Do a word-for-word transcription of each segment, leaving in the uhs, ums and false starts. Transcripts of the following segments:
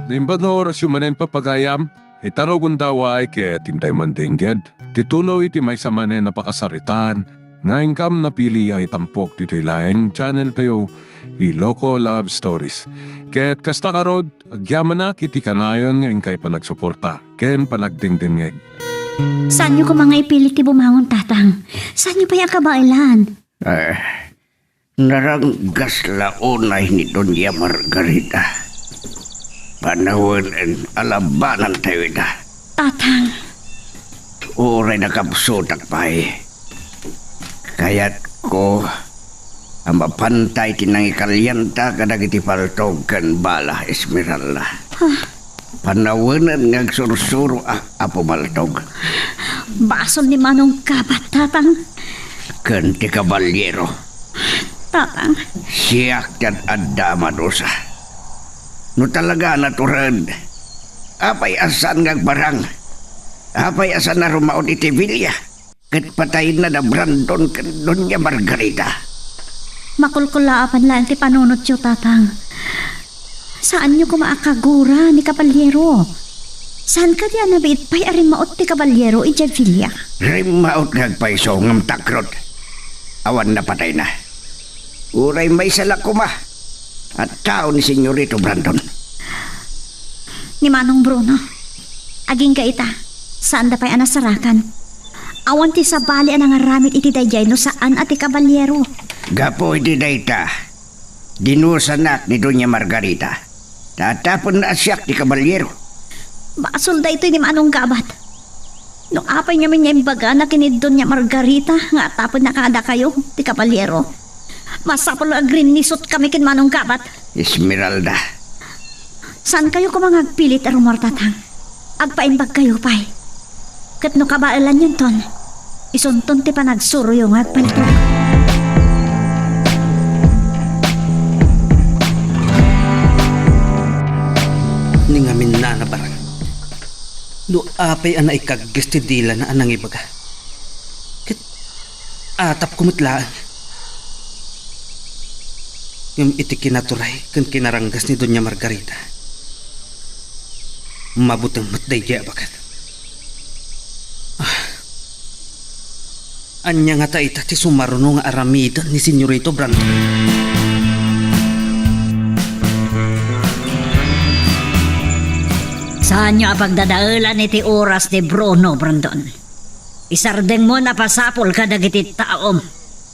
Naimbag nga orasyo manen, papagayam, ita rugonda, ket intay mandengngeg ti tuloy ti maysa manen a pakasaritaan nga inkam napili a itampok ditoy laeng channel tayo, Ilocos Love Stories. Ket kasta ngarud, agyamanak iti kanayon nga inkay panagsuporta ken panagdengdengngeg. Saanyo koma nga ipilit ti bumangon, Tatang. Saanyo pay a kabaelan. Eh, naranggas la unay ni Doña Margarita. Panawen, alabanantayo ida. Tatang. Uray nakabsutak pay. Kayatko a mapantay ti nangikalianta kadagiti paltog ken bala, Esmeralda. Ah. Panawenan nga agsursuro a, Apo Maltog. Basol ni Manong Gabat, Tatang. Ken ti kabaliero. Tatang. Siak ti ad-adda a madusa. No talaga natured, apay a saan nga agbarang? Apay a saan a rumaut iti bilia? Ket patayenna da Brandon ken Doña Margarita. Makulkulaapan laeng ti panunotyo, Tatang. Saanyo koma a kagura ni kabaliero. Saan kadi a nabiit pay a rimmaut ti kabaliero idiay bilia? Rimmaut nga agpayso ngem takrot. Awan napatayna. Uray maysa la koma a tao ni Senyorito Brandon. Ni Manong Bruno. Agingga ita, saanda pay a nasarakan. Awan ti sabali a nangaramid iti daydiay no saan a ti kabaliero. Gapu iti dayta, dinusanak ni Doña Margarita. Ta tapno a siak ti kabaliero. Basol daytoy ni Manong Gabat. No apay ngamin nga imbagana ken ni Doña Margarita nga tapno a kadakayo ti kabaliero, masapul nga agrinnisot kami ken Manong Gabat. Esmeralda. Saankayo koma nga agpilit a rummuar, Tatang. Agpaimbagkayo pay. Ket no kabaelanyonton, isunton ti panagsuroyo nga agpaltog. Ni ngamin, Nana Barang, no apay a naikagges ti dilana a nangibaga, ket atapko met laeng. Ngem iti kinaturay ken kinaranggas ni Doña Margarita, mabuteng met daydiay a baket. Ah. Ania ngata ita ti sumaruno nga aramiden ni Senyorito Brandon? Saanyo a pagdadaelan iti oras ni Bruno, Brandon. Isardengmo a masapul kadagiti taom,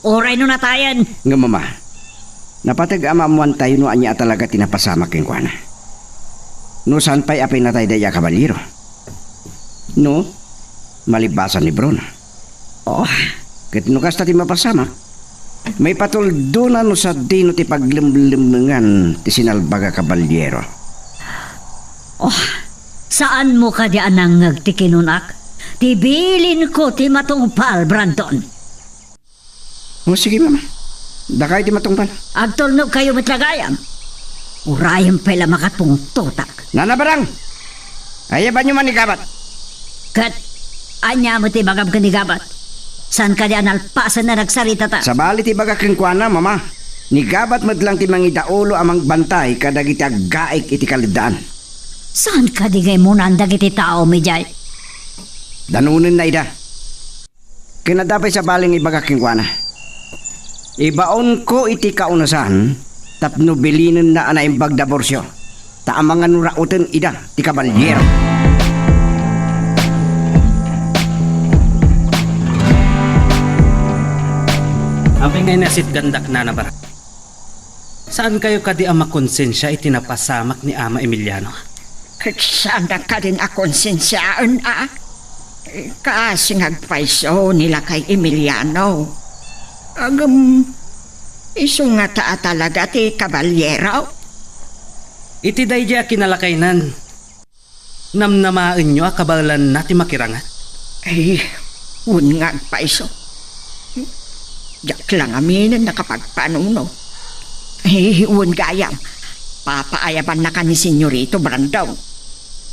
uray no natayen. Ngem, Mama, napateg a maammoantayo no ania a talaga ti napasamak kenkuana. No saan pay a pinatay daydiay a kabaliero. No, malibasan ni Bruno. Oh. Ket no kasta ti mapasamak, maipatuldona no sadino ti paglemlemmengan ti sinalbag a kabaliero. Oh, saanmo kadi a nangngeg ti kinunak? Ti bilinko ti matungpal, Brandon. O, sige, Mama. Dakay ti matungpal. Agtulnogkayo met la gayam. Urayem pay la makatungtotak. Nana Barang! Ayabanyo man ni Gabat. Ket ania met ti ibagam ken ni Gabat? Saan kadi a nalpasen a nagsaritata? Sabali ti ibagak kenkuana, Mama. Ni Gabat met lang ti mangidaulo a mangbantay kadagiti aggaik iti kaleddaan. Saan kadi nga immunan dagiti taom idiay? Danonenna ida. Ken adda pay sabali nga ibagak kenkuana. Ibaonko iti kaunasan tapno bilinenna a naimbag diborsio, ta amangan no rauten ida ti kabaliero. Apay nga inasitgandak, Nana Barang? Saankayo kadi a makonsensia iti napasamak ni Ama Emiliano? Ket saannak kadin a konsensiaen a? Kaasi nga agpayso ni lakay Emiliano. Ngem, isu ngata a talaga ti kabaliero? Iti daydiay a kinalakaynan, namnamaenyo a kabaelanna ti makirangat? Ay, wen nga agpayso. Diak la ngaminen nakapagpanuno. Ay, wen gayam, papaayabannaka ni Senyorito Brandon.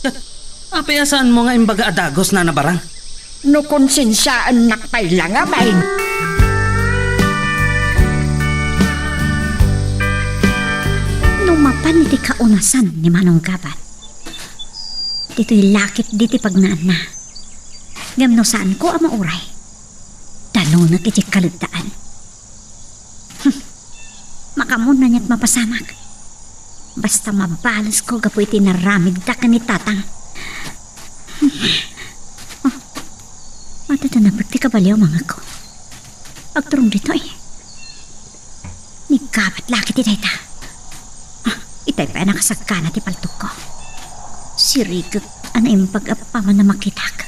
Ket apay a saanmo nga imbaga a dagus, Nana Barang? No konsensiaennak pay la ngamin. No mapan iti kaunasan ni Manong Gabat, Ditoy lakip ditoy pagnaanna. Ngem no saanko a mauray, danunek iti kaledaan. Hmm. Makaammoan aniat mapasamak. Basta mabalesko gapu iti naramidda ken ni Tatang. Hmm. Oh. Adda napek ti kabalio a mangngegko. Agturong ditoy. Ni Gabat la ket dayta. Ah, itay pay a nakasagkana ti paltogko. Sirikek a naimbag a paman a makitak.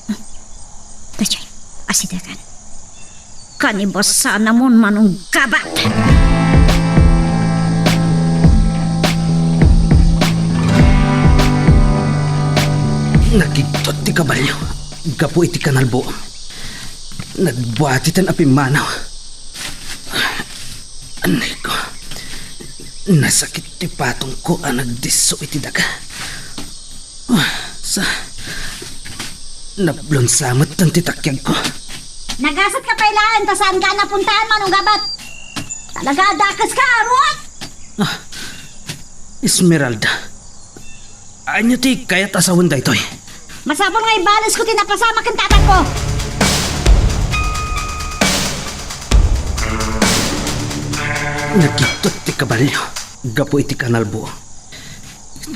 Ah, daytoy, asidegen. Kanibasanamon, Manong Gabat! Nagigtot ti kabalio gapu iti kanalbuong. Nagbuatiten a pimmanaw. Anayko, nasakit ti patongko a nagdisso iti daga. Sa, nablonsa metten ti takyagko. Nagasatka pay laeng ta saanka a napuntaan, Manong Gabat. Talaga a dakeska, ruot! Ah, Esmeralda. Ania ti kayat a sawen daytoy? Masapul nga ibalesko ti napasamak ken tatangko. Nagigtot ti kabalio gapu iti kanalbuong.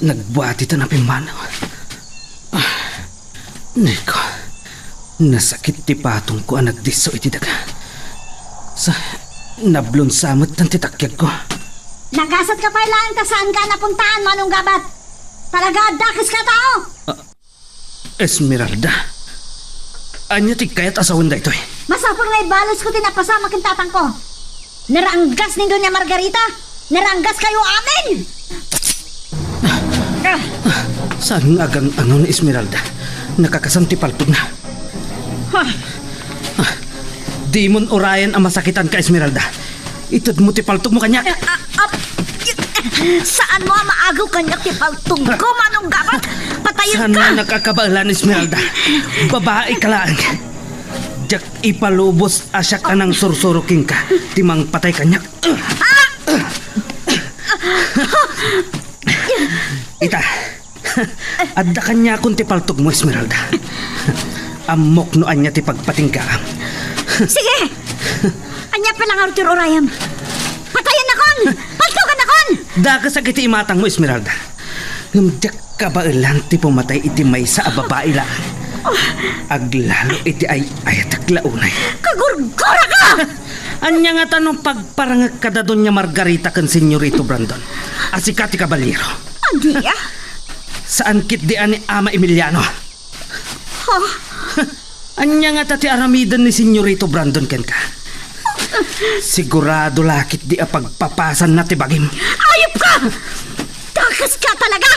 Nagbuatiten a pimmanaw. Ah, Nico, nasakit ti patongko a nagdisso iti daga. Sa, nablonsa metten ti takyagko. Nagasatka pay laeng ta saanka a napuntaan, Manong Gabat. Talaga a dakeska a tao. Ah, Esmeralda, ania ti kayat a sawen daytoy? Masapul nga ibalesko ti napasamak ken tatangko. Naranggas ni Doña Margarita! Naranggaskayo amin! Ah! Saan nga agang-angaw ni Esmeralda? Nakakasan ti paltogna. Ah! Ah, dimon urayen a masakitanka, Esmeralda. Itedmo ti paltogmo kaniak. Ah, ah, ah, saanmo a maagew kaniak ti paltogko, Manong Gabat? Patayka! Saan nga nakakabaelan, Esmeralda? Babaika laeng. Diak ipalubos a siak a nangsursuro kenka ti mangpatay kaniak. Ita, adda kaniakon ti paltogmo, Esmeralda. Ammok no ania ti pagpatinggaam. Sige! Ania pay la ngarud ti urayam? Patayannakon! Paltogannakon! Dakesak iti imatangmo, Esmeralda. Ngem diak kabaelan ti pumatay iti maysa a babai laeng. Aglalo iti ay-ayatek la unay. Kagurguraka! Ania ngata no pagparangek kada Doña Margarita ken Señorito Brandon a sika ti kabaliro? Ania? Saan ketdi a ni Ama Emiliano? Ha? Ania ngata ti aramiden ni Señorito Brandon kenka? Sigurado la ketdi a pagpapasanna ti bagim. Ayupka! Dakeska talaga!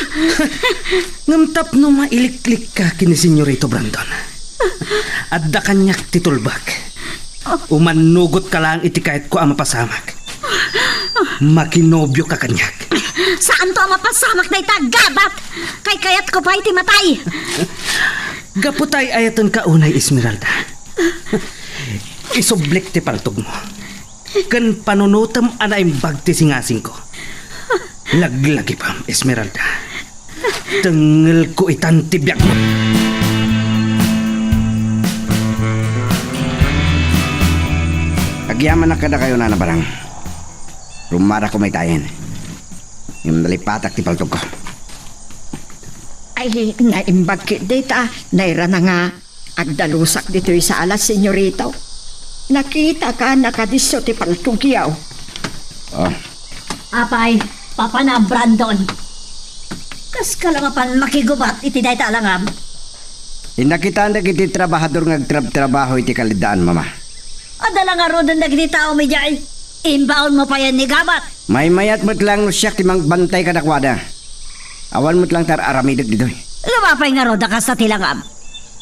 Ngem tapno mailiklikka ken ni Señorito Brandon, adda kaniak ti tulbek. Umannugotka laeng iti kayatko a mapasamak. Makinobioka kaniak. Saanto a mapasamak dayta, Gabat! Kay kayatko pay ti matay! Gapu ta ay-ayatenka unay, Esmeralda, isublik ti paltogmo ken panunotem a naimbag ti singasingko. Laglagipem, Esmeralda. Tengngelko itan ti biagmo. Agyamanak kadakayo, Nana Barang. Rumarako maytayen. Ngem nalipatak ti paltogko. Ay, naimbag ketdi ta nairana nga agdalusak ditoy sala, Señorito. Nakitaka, nakadisso ti paltogyo. Ah. Apay, Papa na Brandon. Kaska la mapan makigubat iti dayta a langam? Innakitan dagiti trabahador nga agtrabtrabaho iti kaleddaan, Mama. Adda la ngaruden dagiti taom idiay. Imbaonmo payen ni Gabat. Maymayat met laeng no siak ti mangbantay kadakuada. Awan met laeng ti ar-aramidek ditoy. Ngem apay ngarud a kasta ti langam?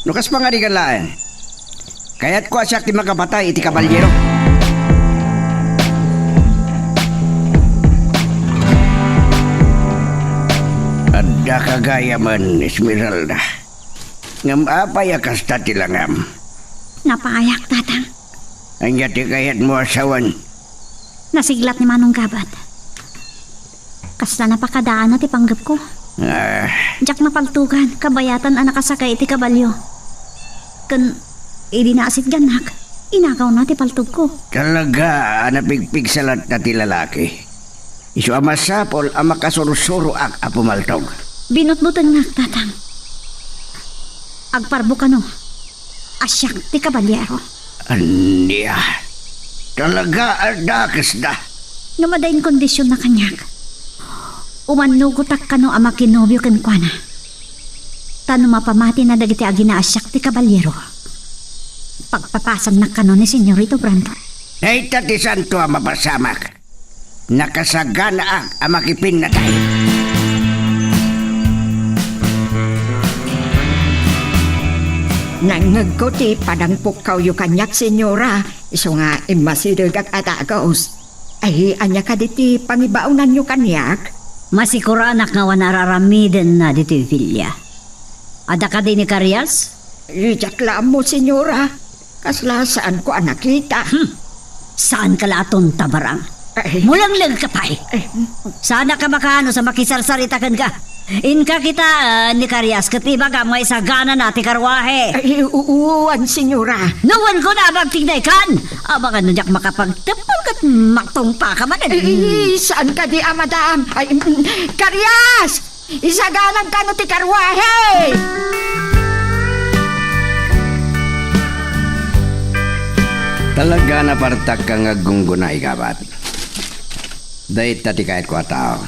No kas pangarigan laeng, kayatko a siak ti makapatay iti kabaliro. Addaka gayamen, Esmeralda. Ngem apay a kasta ti langam? Napaayak, Tatang. Ania ti kayatmo a sawen? Nasiglat ni Manong Gabat. Kasla napakadaanna ti panggepko. Ah. Diak mapaltugan, kabayatan a nakasakay iti kabalio. Ken idi naasitgannak, inagawna ti paltogko. Talaga a napigpigsa latta ti lalaki. Isu a masapul a makasursuroak a pumaltog. Binutbutengnak, Tatang. Agparbo kano a siak ti kabaliero. Ania? Talaga a dakesda? Ngem adda inkondisionna kaniak. Umannugotak kano a makinobio kenkuana. Ta no mapamatina dagiti agina a siak ti kabaliero, pagpapasannak kano ni Senyorito Brandon. Dayta ti santo a mapasamak. Nakasaganaak a makipinnatay. Nangngegko ti panangpukkawyo kaniak, Senyora, isu nga immasidegak a dagus. Ay, ania kadi ti pangibaonanyo kaniak? Masikuranak nga awan a raramidenna ditoy villa. Adda kadi ni Carias? Diak la ammo, Senyora. Kasla saanko a nakita. Hmm. Saanka la a tonta, Barang. Ay. Mulenglengka pay. Ay. Saanak a makaanus a makisarsarita kenka. Inka kitaen ni Carias ket ibagam nga isaganana ti karwahe. Ay, u-, uwan, Senyora. No, wen ko na, agtignaykan. Amangan no diak makapagteppol ket matungpaka manen. Ay, saan kadi a madam? Ay, mm, Carias! Isaganan kano ti karwahe! Talaga napartakka nga aggunggunay, Gabat. Dayta ti kayatko a tao.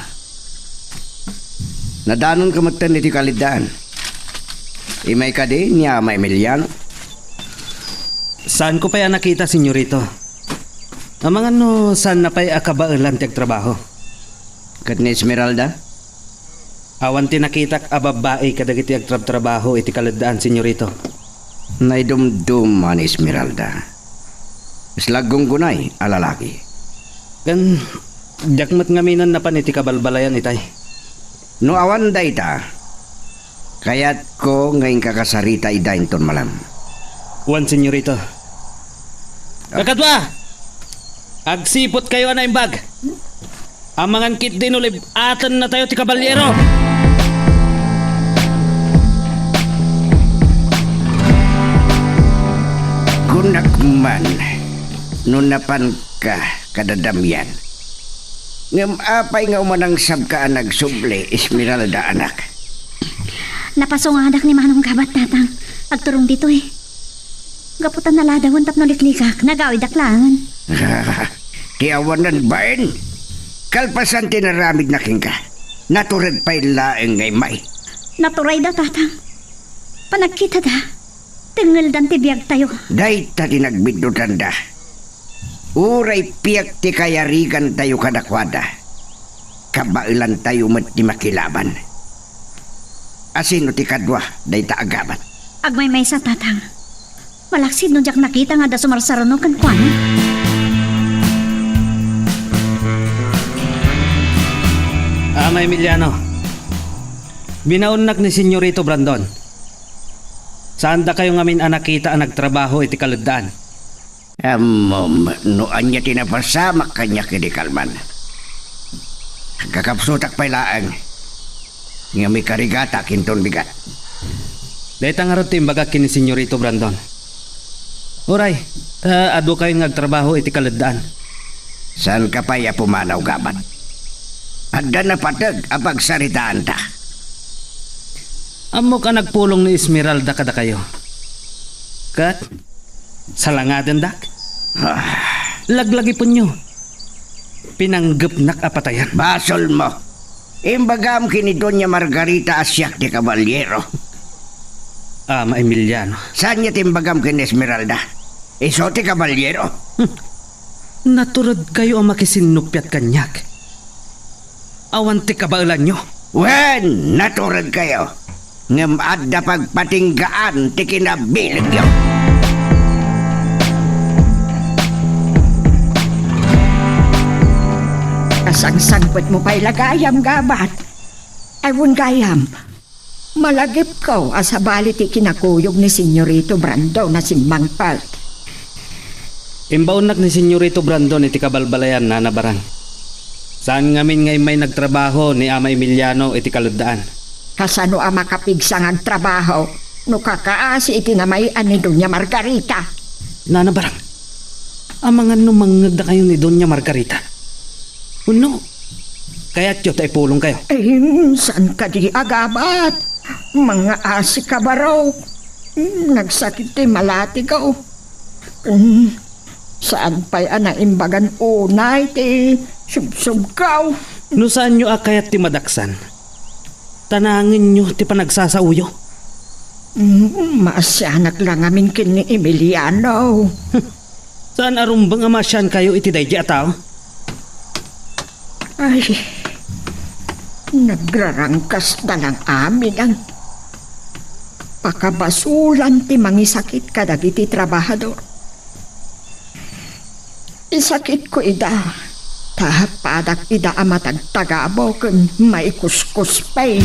Nadanonka metten iti kaleddaan. Imay kadi ni Ama Emiliano? Saanko pay a nakita, Senyorito. Amangan no saanna pay a kabaelan ti agtrabaho. Ket ni Esmeralda? Awan ti nakitak a babbai kadagiti agtrabtrabaho iti kaleddaan, Senyorito. Naidumduma ni Esmeralda. Kasla aggunggunay a lalaki. Ken, diak met ngamin a napan iti kabalbalayan itay. No awan dayta, kayatko nga inkakasarita ida inton malam. Wen, Senyorito. Ah. Kakadua! Agsiputkayo a naimbag. Amangan ketdi no lib-atennatayo ti kabaliero. Kunak man no napanka kada Damian. Ngem apay nga umanangsabka a nagsubli, Esmeralda, anak? Napasungadak ni Manong Gabat, Tatang. Agturong ditoy. Gapu ta naladawen tapno liklikak, nagawidak laengen. Ti awanan bain. Kalpasan ti naramidna kenka, natured pay laeng nga immay. Naturayda, Tatang. Panagkitada, tengngeldan ti biagtayo. Dayta ti nagbiddutanda. Uray piek ti kayarigantayo kadakuada, kabaelantayo met ti makilaban. Asino ti kadua dayta a Gabat? Agmaymaysa, Tatang. Malaksid no diak nakita nga adda sumarsaruno kenkuana. Ama Emiliano, binaonnak ni Senyorito Brandon. Saandakayo ngamin a nakita a nagtrabaho iti kaleddaan. Ammom no ania ti napasamak kaniak idi kalman. Agkakapsutak pay laeng, ngem ikarigatak inton bigat. Dayta ngarud ti imbagak ken ni Senyorito Brandon. Uray, eh, adu kayon nga agtrabaho iti kaleddaan. Saanka pay a pumanaw, Gabat? Adda napateg a pagsaritaanta. Ammok a nagpulong ni Esmeralda kadakayo. Ket salangadendak. Ah. Laglagipenyo. Pinanggepnak a patayen. Basolmo. Imbagam ken ni Doña Margarita a siak ti kabaliero. Ama Emiliano. Saanna ti imbagam ken ni Esmeralda? Isu ti kabaliero. Hmm. Naturedkayo a makisinnuppiat kaniak. Awan ti kabaelanyo. Wen, naturedkayo. Ngem adda pagpatinggaan ti kinabiligyo. Kasangsangpetmo pay la gayam, Gabat. Ay, wen gayam, malagipko a sabali ti kinakuyog ni Senyorito Brandon a simmangpet. Imbaonnak ni Senyorito Brandon iti kabalbalayan, Nana Barang. Saan ngamin nga immay nagtrabaho ni Ama Emiliano iti kaleddaan. Kasano a makapigsa nga agtrabaho no kakaasi iti namay-an ni Doña Margarita? Nana Barang, amangan no mangngegdakayo ni Doña Margarita. Wenno, kayatyo ta ipulongkayo? Em, saan kadi a gabat? Mangaasi ka, barok. Hmm, nagsakit ti malatigaw. Hmm, saan pay a naimbagan unay ti subsubkaw? No saanyo a kayat ti madaksan, tanangenyo ti panagsasaoyo. Hmm, maasianak la ngamin ken ni Emiliano. Saan a rumbeng a maasiankayo iti daydi a tao? Ay, nagrarangkasda lang amin ang pakabasolan ti mangisakit kadagiti trabahador. Isakitko ida, ta padak ida a matagtagabo ken maikuskuspay.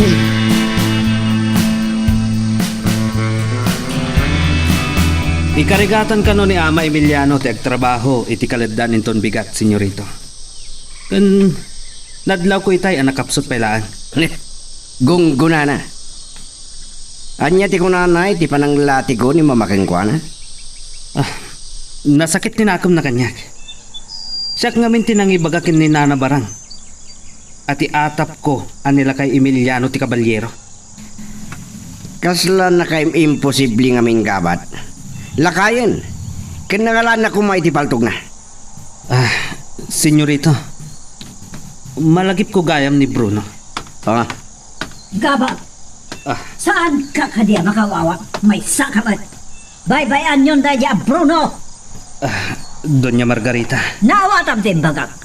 Ikarigatan kano ni Ama Emiliano ti agtrabaho iti kaleddan inton bigat, Senyorito. Ken nadlawko itay a nakapsut pay laeng. Gunggonana. Ania ti kunana iti pananglatigo ni Mama kenkuana? Ah, nasakit ti nakemna kaniak. Siak ngamin ti nangibaga ken ni Nana Barang a ti atapko a ni lakay Emiliano ti kabalyero. Kasla nakaim-imposible ngamin gabat. Lakayen, ken nangalaanna koma iti paltogna. Ah, Senyorito, malagipko gayam ni Bruno. Ah, Gabag! Ah. Saan ka kadi a makawawa? Maysa ka met. Baybay-anyon daydi a Bruno! Ah, Doña Margarita. Naawatam ti imbagak.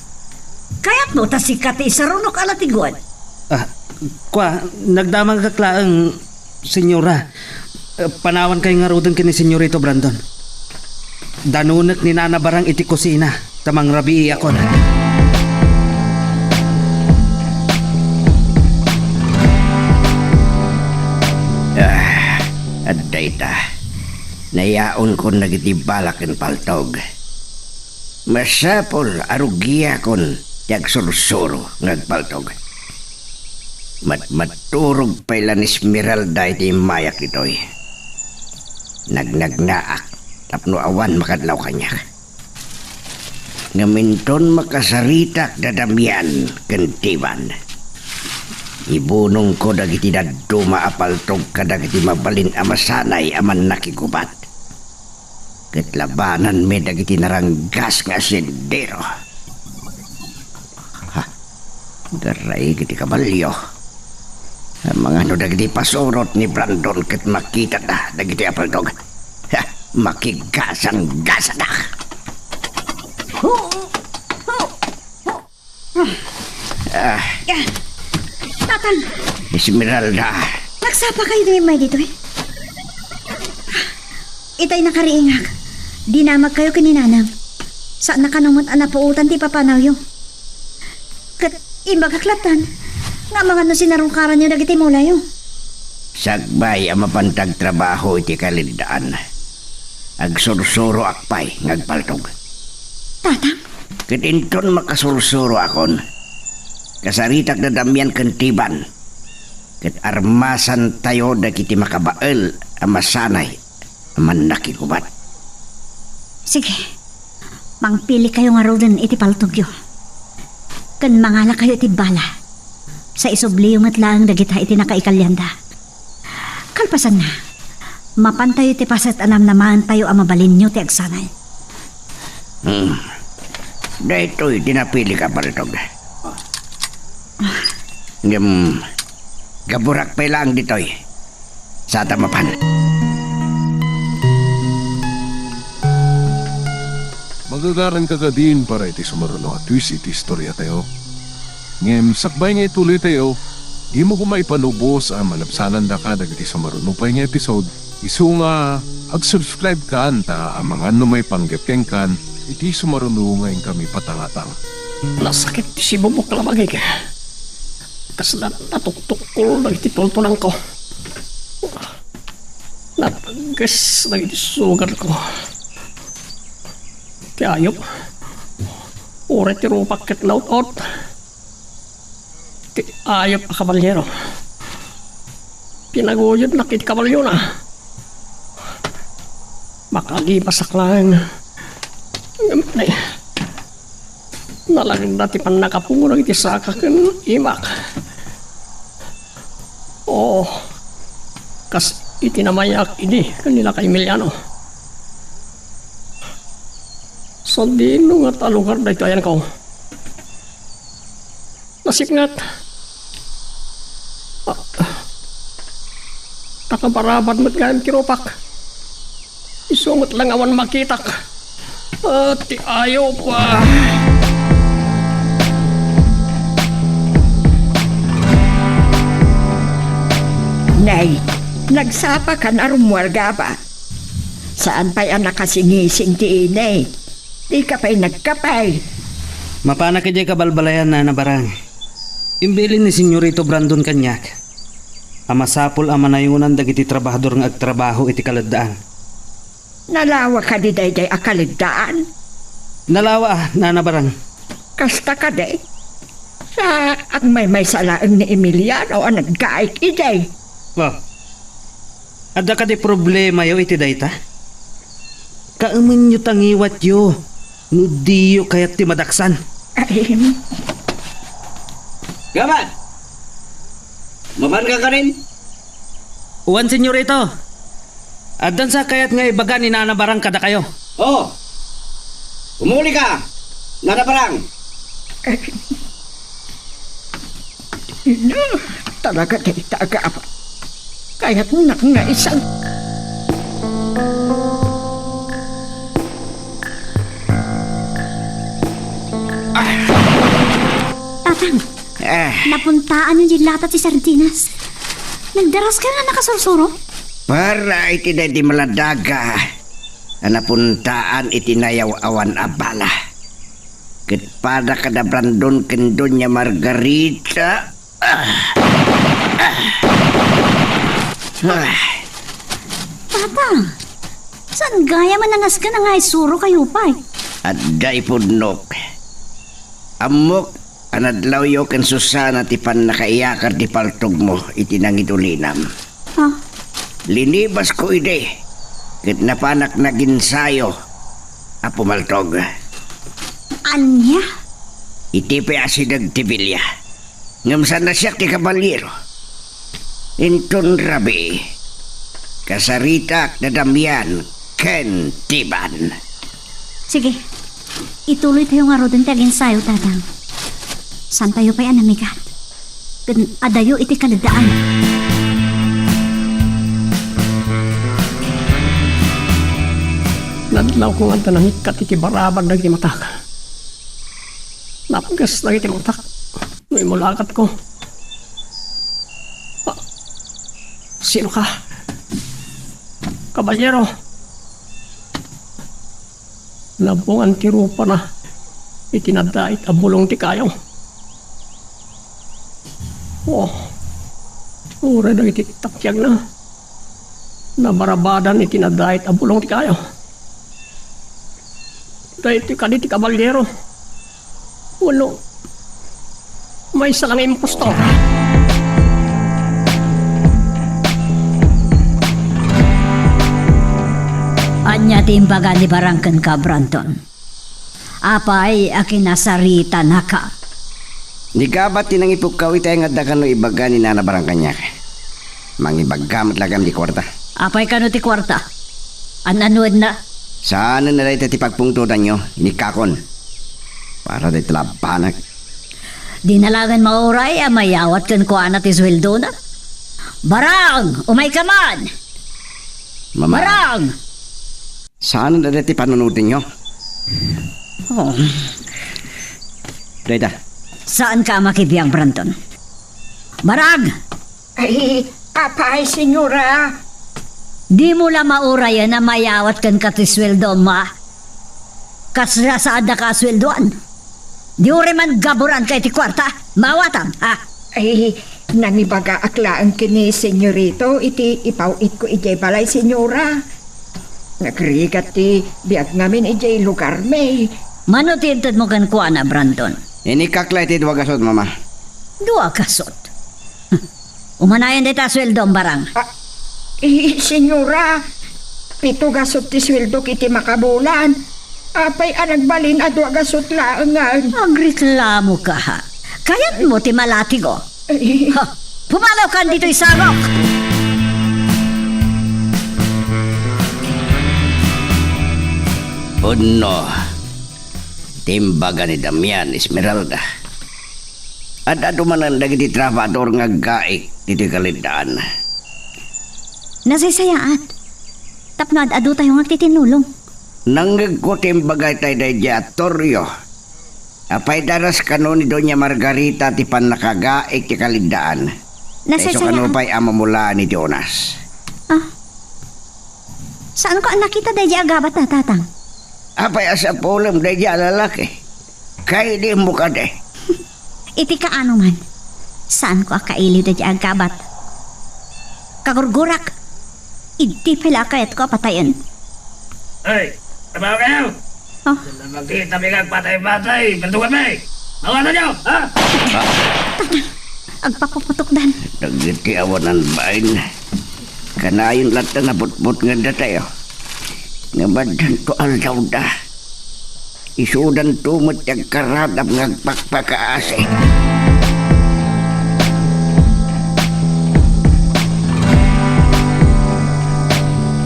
Kayatmo ta sika ti isarunok a latigoen? Ah, kua, nagdamagak laeng, Senyora. Eh, panawankayo ngaruden ken ni Senyorito Brandon. Danunek ni Nana Barang iti kusina ta mangrabiiakon. Ah, adda ita. Nayaonkon dagiti bala ken paltog. Masapul a rugiakon ti agsursuro nga agpaltog. Matmaturog pay la ni Esmeralda iti immayak ditoy. Nagnagnaak tapno awan makadlaw kaniak. Ngem inton makasaritak da Damian ken Tiban, ibunongko dagiti dadduma a paltog kadagiti mabalin a masanay a mannakigubat. Ket labananmi dagiti naranggas nga asendero. Ha, garay iti kabalio. Amangan no dagiti pasurot ni Brandon ket makitana dagiti a paltog. Ha, makigasang-gasadak. Ah. Ah. Tatang! Esmeralda! Nagsapa kayo ni May ditoy? Itay nakariingak. Dinamag kayo ken ni Nanang. Saan na kano met a napuotan ti papanawyo. Ket imbagak lattan nga amangan no sinarungkaranyo dagiti mulayo. Sakbay a mapanta agtrabaho iti kaleddaan, agsursuroak pay nga agpaltog. Tatang? Ket inton makasursuroakon, kasaritak da Damian ken Tiban, ket armasantayo dagiti makabael a masanay a mannakigubat. Sige, mangpili kayo ngaruden iti paltogyo. Ken mangala kayo iti bala. Sa isubliyo met laeng dagita iti nakaikalianda. Kalpasanna, mapantayo iti paset a namnamaentayo a mabalinyo ti agsanay. Hmm. Daytoy ti napili ka, paltog. Ngem, gaburak pay laeng ditoy. Sata mapan. Magagaran ka kadin para iti sumaruno a twist iti istoriatayo. Ngem sakbay nga ituloytayo, dimo koma ipanubos a malabsanandaka dagiti sumaruno pay nga episode, isu nga ag-subscribe kan ta amangan no maipanggep kenkan iti sumaruno nga inkami patangatang. Nasakit ti sibubok a labagik. Kasla natuktukkol dagiti tultunangko. Natagges dagiti sugarko. Ti ayup. Uray ti rupak ket naut-ot. Ti ayup a kabalyero. Kinaguyodnak iti kabaliona. Makalipasak laeng. Ngem, nay, nalagda ti pannakapungo dagiti saka ken imak. Oo, kas iti namayak idi ken ni Lakay Emiliano. Sadino nga ta lugar daytoy, ayanko? Nasipnget. Ah, ta kabarabad met gayam ti rupak. Isu met la nga awan makitak. Ah, ti ayo pa. Nay, nagsapaka a rummuargaba. Saan pay a nakasingising ti init. Dika pay nagkape. Mapanak idiay kabalbalayan, Nana Barang. Imbilin ni Senyorito Brandon kaniak a masapul a manayonan dagiti trabahador nga agtrabaho iti kaleddaan. Nalawa kadi daydiay a kaleddaan? Nalawa, Nana Barang. Kasta kadi? Sa agmaymaysa laeng ni Emiliano a naggaik idiay. Oh. Adda kadi problemayo iti dayta? Kaemenyo ta ngiwatyo no diyo kayat ti madaksan. Ay. Gabat! Mapanka kanin? Wen, Senyorito. Addan sa kayat nga ibaga ni Nana Barang kadakayo? Oo. Umulika, Nana Barang. Ina, talaga dayta agaba. Kayatnak nga isang... Tatang, Eh. Napuntaan yung lata ti sardinas. Nagdaras ka nga nakasursuro? Para iti daydi maladaga a napuntaan iti nayaw-awan a bala. Ket pada kada Brandon ken Doña Margarita. Ah. Ah. Ah. Tata, saan gayam a nanasken nga isurokayo pay? Adda ipudnok. Ammok a nadlawyo ken Susana ti pannakaiyakar ti paltogmo iti nangidulinam. Ah. Linibasko idi, ket napanak naginsayo a pumaltog. Ania? Iti pay asideg ti bilia. Ngem saan a siak ti kabalyero. Inton rabii, kasaritak da Damian ken Tiban. Sige, ituloytayo ngaruden ti aginsayo, Tatang. Saantayo pay a namigat ken adayo iti kaleddaan. Nadlawko nga adda nangikkat iti barabag dagiti matak. Napgas dagiti matak no immulakatko. Ah, sino ka? Kabalyero, nabungan ti rupana iti nadait a bulong ti kayo. Oh, uray dagiti takiagna. Nabarabadan iti nadait a bulong ti kayo. Daytoy kadi ti kabalyero. Wenno, maysa la nga impostor. Ania ti imbaga ni Barang kenka, Brandon? Apay a kinasaritanaka? Ni Gabat ti nangipukkaw itay nga adda kano ibaga ni Nana Barang kaniak. Mangibaga met la gayam ti kuarta. Apay kano ti kuarta? An-anuenna? Saanen a dayta ti pagpungtodanyo, inikkakon. Para dayta labanak. Dina laengen mauray a mayawat kenkuana ti sueldona. Barang! Umayka man! Mama. Barang! Saan a dayta ti panunotenyo? Oh. Dayta. Saanka a makibiag, Brandon? Barang! Ay, apay, senyora? Dimo la maurayen a mayawat kenka ti sueldom, a? Kasla saaddaka a sueldoan? Di uray man gaburanka iti kuarta, maawatam, ha? Ay, nangibagaak laeng ken ni Senyorito iti ipaw-itko idiay balay, Senyora. Nagrigat ti biag ngamin idiay lugarmi. Mano ti intedmo kenkuana, Brandon? Inikkak la iti dua gasut, Mama. Dua gasut? Umanayon dayta a sueldom, Barang. Ah, eh, senyora, pito gasut ti sueldok iti makabulan. Apay a nagbalin a dua gasut laengen? Agreklamoka, ha? Kayatmo ti malatigo? Eh. Ha, pumalawkan ditoy sangok! Pudno ti imbaga ni Damian, Esmeralda. Ad-adu manen dagiti trabahador nga aggaik ditoy kaleddaan. Nasaysayaat. Tapno ad-adutayo nga agtitinnulong. Nangngegko ti imbaga itay daydiay a Torrio. Apay daras kano ni Doña Margarita ti pannakagaik ti kaleddaan? Nasaysayaat. Isu kano pay a mamulaan iti onas? Ah. Saanko a nakita daydiay a gabat, Tatang. Apay a sapulem daydiay a lalaki? Kailiwmo kadi. Iti kaano man, saanko a kailiw daydiay a gabat. Kagurgurak, idi pay la a kayatko a patayen. Ay, trabaho kayo! Oh. Nakita mi nga patay-patay, baldugan mi! Mawala niyo, ha? Tatang, agpapaputukdan. Dagiti awanan bain. Kanayon latta nga butbutngen datayo. Ngem addanto aldawda. Isudanto met ti agkaradap nga agpakpakaasi.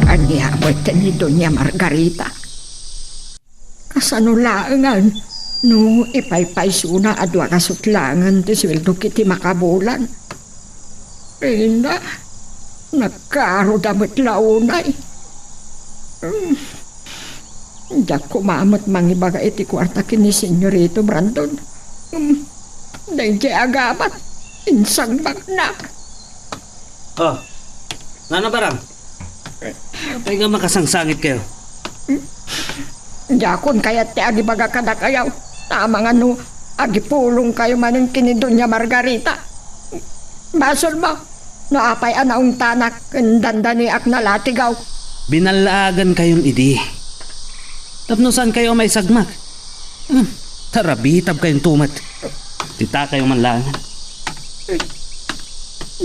Ania met ni Doña Margarita? Kasano laengen no ipaypaysona a dua gasut laengen ti sueldok iti makabulan? Reyna, nagkaroda met la unay. Hmm. Diak koma met mangibaga iti kuarta ken ni Senyorito Brandon. Hmm. Daydiay a gabat, insagmaknak. Oh, nana Barang? Apay nga makasangsangit kayo? Diakon kayat ti agibaga kadakayo. Amangan no agipulong kayo manen ken ni Doña Margarita. Basol mo, no apay a naungtanak ken dandaniak nalatigaw. Binallaagan kayon idi. Tapno saan kayo a maisagmak? Hmm, tarabitab kayonto met. Ti takayo man laeng.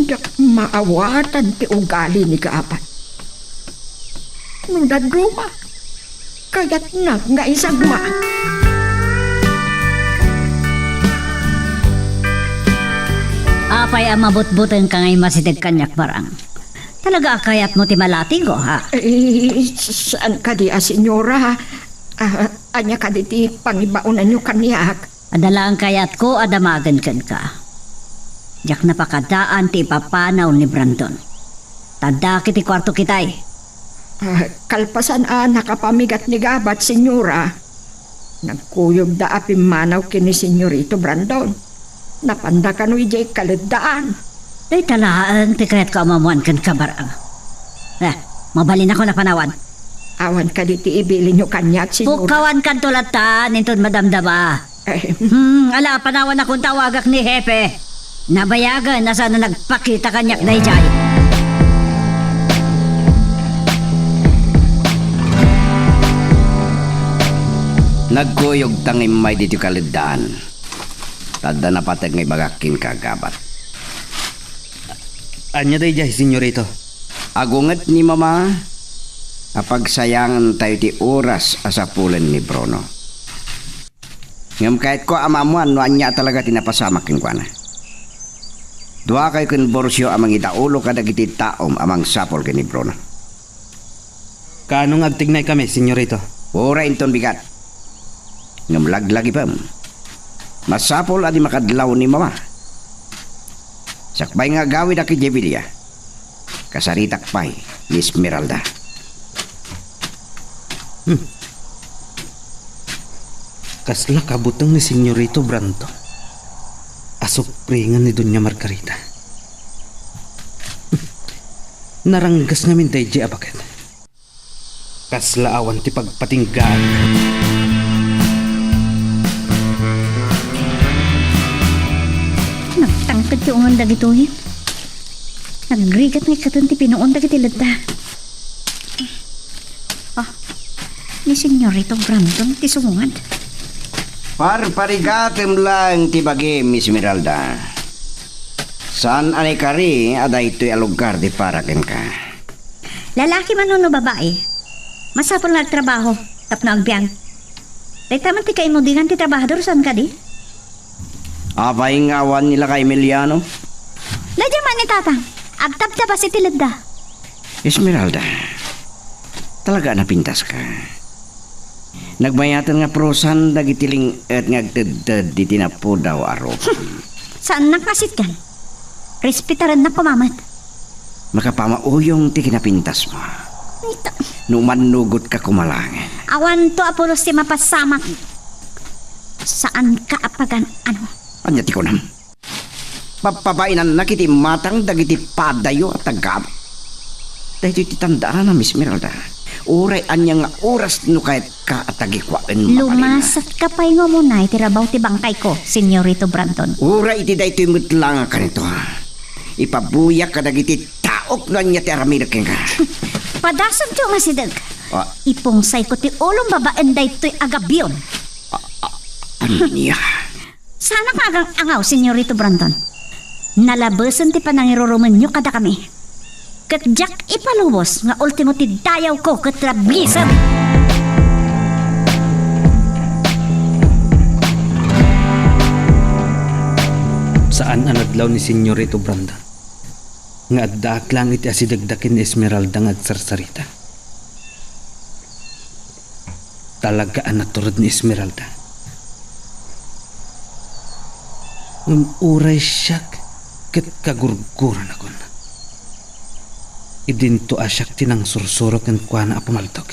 Diak maawatan ti ugali ni Gabat. No dadduma, kayatna nga isagma. Apay a mabutbutengka nga immasideg kaniak, Barang? Talaga a kayatmo ti malatigo, ha? Eh, saan kadi a, senyora? Ah, ania kadi ti pangibaonanyo kaniak? Adda laeng kayatko a damagen kenka. Diak napakadaan ti ipapanaw ni Brandon. Ta addak iti kuartok itay. Ah, kalpasan a nakapamigat ni Gabat, senyora, nagkuyogda a pimmanaw ken ni Senyorito Brandon. Napanda kano idiay kaleddaan. Dayta laeng ti kayatko a maammoan kenka, Barang. Eh, mabalinakon a panawan. Awan kadi ti ibilinyo kaniak, senyora? Pukkawankanto latta, inton madamdama. Eh. Hmm, ala, panawanakon ta awagak ni Hepe. Nabayagen a saan a nagpakita kaniak daydiay. Nagkuyogta nga immay ditoy kaleddaan. Ta adda napateg nga ibagak kenka, Gabat. Ania daydiay, senyorito? Agunget ni Mama a pagsayangentayo ti oras a sapulen ni Bruno. Ngem kayatko a maammoan no ania talaga ti napasamak kenkuana. Duakayo ken Borcio a mangidaulo kadagiti taom a mangsapul ken ni Bruno. Kaano nga agtignaykami, senyorito? Uray inton bigat. Ngem laglagipem. Masapul a di makadlaw ni Mama. Sakbay nga agawidak idiay bilia, kasaritak pay ni Esmeralda. Hmm. Kasla kabuteng ni Senyorito Brandon a supringen ni Doña Margarita. Hmm. Naranggas ngamin daydiay a baket. Kasla awan ti pagpatinggaan. Nagtangked ti ungan dagitoy. Nagrigat nga ikkaten ti pinuon dagiti ledda. Ah, ni Senyorito Brandon ti sumungad. Parparigatem laeng ti bagim, Esmeralda. Saan a naikari a daytoy a lugar ti para kenka. Lalaki man wenno babai, masapul nga agtrabaho tapno agbiag. Dayta man ti kaimudengan ti trabahador, saan kadi? Apay nga awan ni Lakay Emiliano? Daydiay man ni Tatang, agtabtabas iti ledda. Esmeralda, talaga a napintaska. Nagmayaten nga prusan dagiti ling-et nga agtedted iti napudaw a rupam. Saannak nga sitgan. Respetarennak koma met. Makapamauyong ti kinapintasmo. Ita- No mannugotka koma laengen. Awanto a pulos ti mapasamak. Saanka a pagan-ano. Ania ti kunam? Papabainannak iti imatang dagiti padayo a taga-apo. Daytoy ti tandaanam, Esmeralda. Uray ania nga oras no kayatka a tagikuaen, mabalin. Lumasatka pay nga umuna iti rabaw ti bangkayko, Senyorito Brandon. Uray iti daytoy met la nga kanito, ha? Ipabuyak kadagiti taok no ania ti aramidek kenka. Padasanto nga asideg. Ah. Ipungsayko ti ulom babaen daytoy a gabion. Ah, ah, ania? Saanak nga agang-angaw, Senyorito Brandon. Nalabesen ti panangirurumenyo kadakami. Ket diak ipalubos nga ultimo ti dayawko ket rabiesen. Saan a nadlaw ni Senyorito Brandon nga addaak laeng iti asidegda ken ni Esmeralda nga agsarsarita. Talaga a natured ni Esmeralda. Ngem uray siak ket kagurguranakon. Idinto a siak ti nangsursuro kenkuana a pumaldog.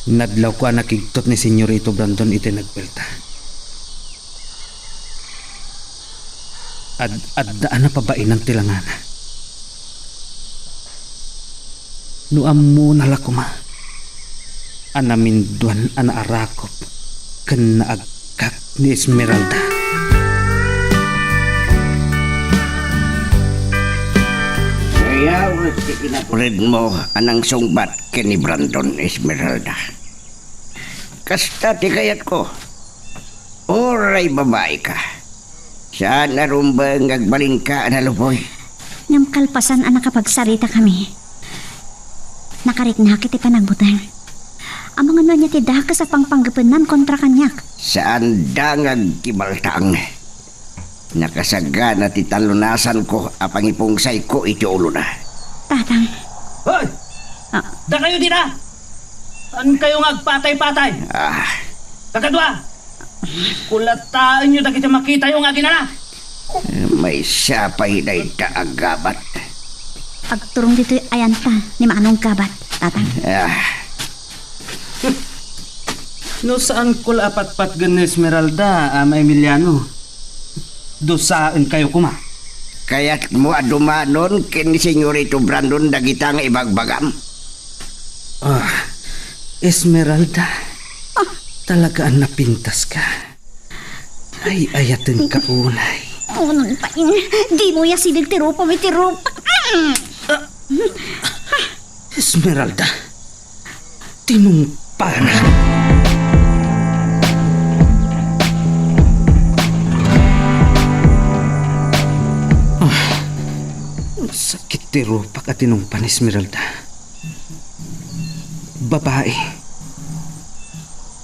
Nadlawko a nakigtot ni Senyorito Brandon iti nagbuelta. Ad-adda a napabainan ti langana. No ammona la koma a naminduan a naarakop ken naagkak ni Esmeralda. Sayawek ti kinaturedmo a nangsungbat ken ni Brandon, Esmeralda. Kasta ti kayatko. Uray babai ka, saan a rumbeng nga agbalinka a naluboy. Ngem kalpasan a nakapagsarita kami, nakariknak iti panagbuteng. Amangan no ania ti dakes a pangpanggepennan kontra kaniak. Saanda nga agkibaltaang. Nakasagana ti talunasanko a pangipungsayko iti ulona. Tatang. Hoy! Ah. Dakayo dita! Saankayo nga agpatay-patay? Ah. Kakadua! Kulataenyo dagiti makitayo nga aginana! Maysa pay dayta a gabat. Agturong ditoy ayanta ni Manong Gabat, Tatang. Ah. No saanko la a patpatgen ni Esmeralda, Ama Emiliano, dusaenkayo koma. Kayatmo a dumanon ken ni Senyorito Brandon dagita nga ibagbagam? Ah, Esmeralda, ah, talaga a napintaska. Ay, ayatenka unay. Unay pay, dimo asideg ti rupam iti rupak. Mm. Ah, Esmeralda, tinungpanak. Ah, sakit ti rupak a tinungpa ni Esmeralda. Babai.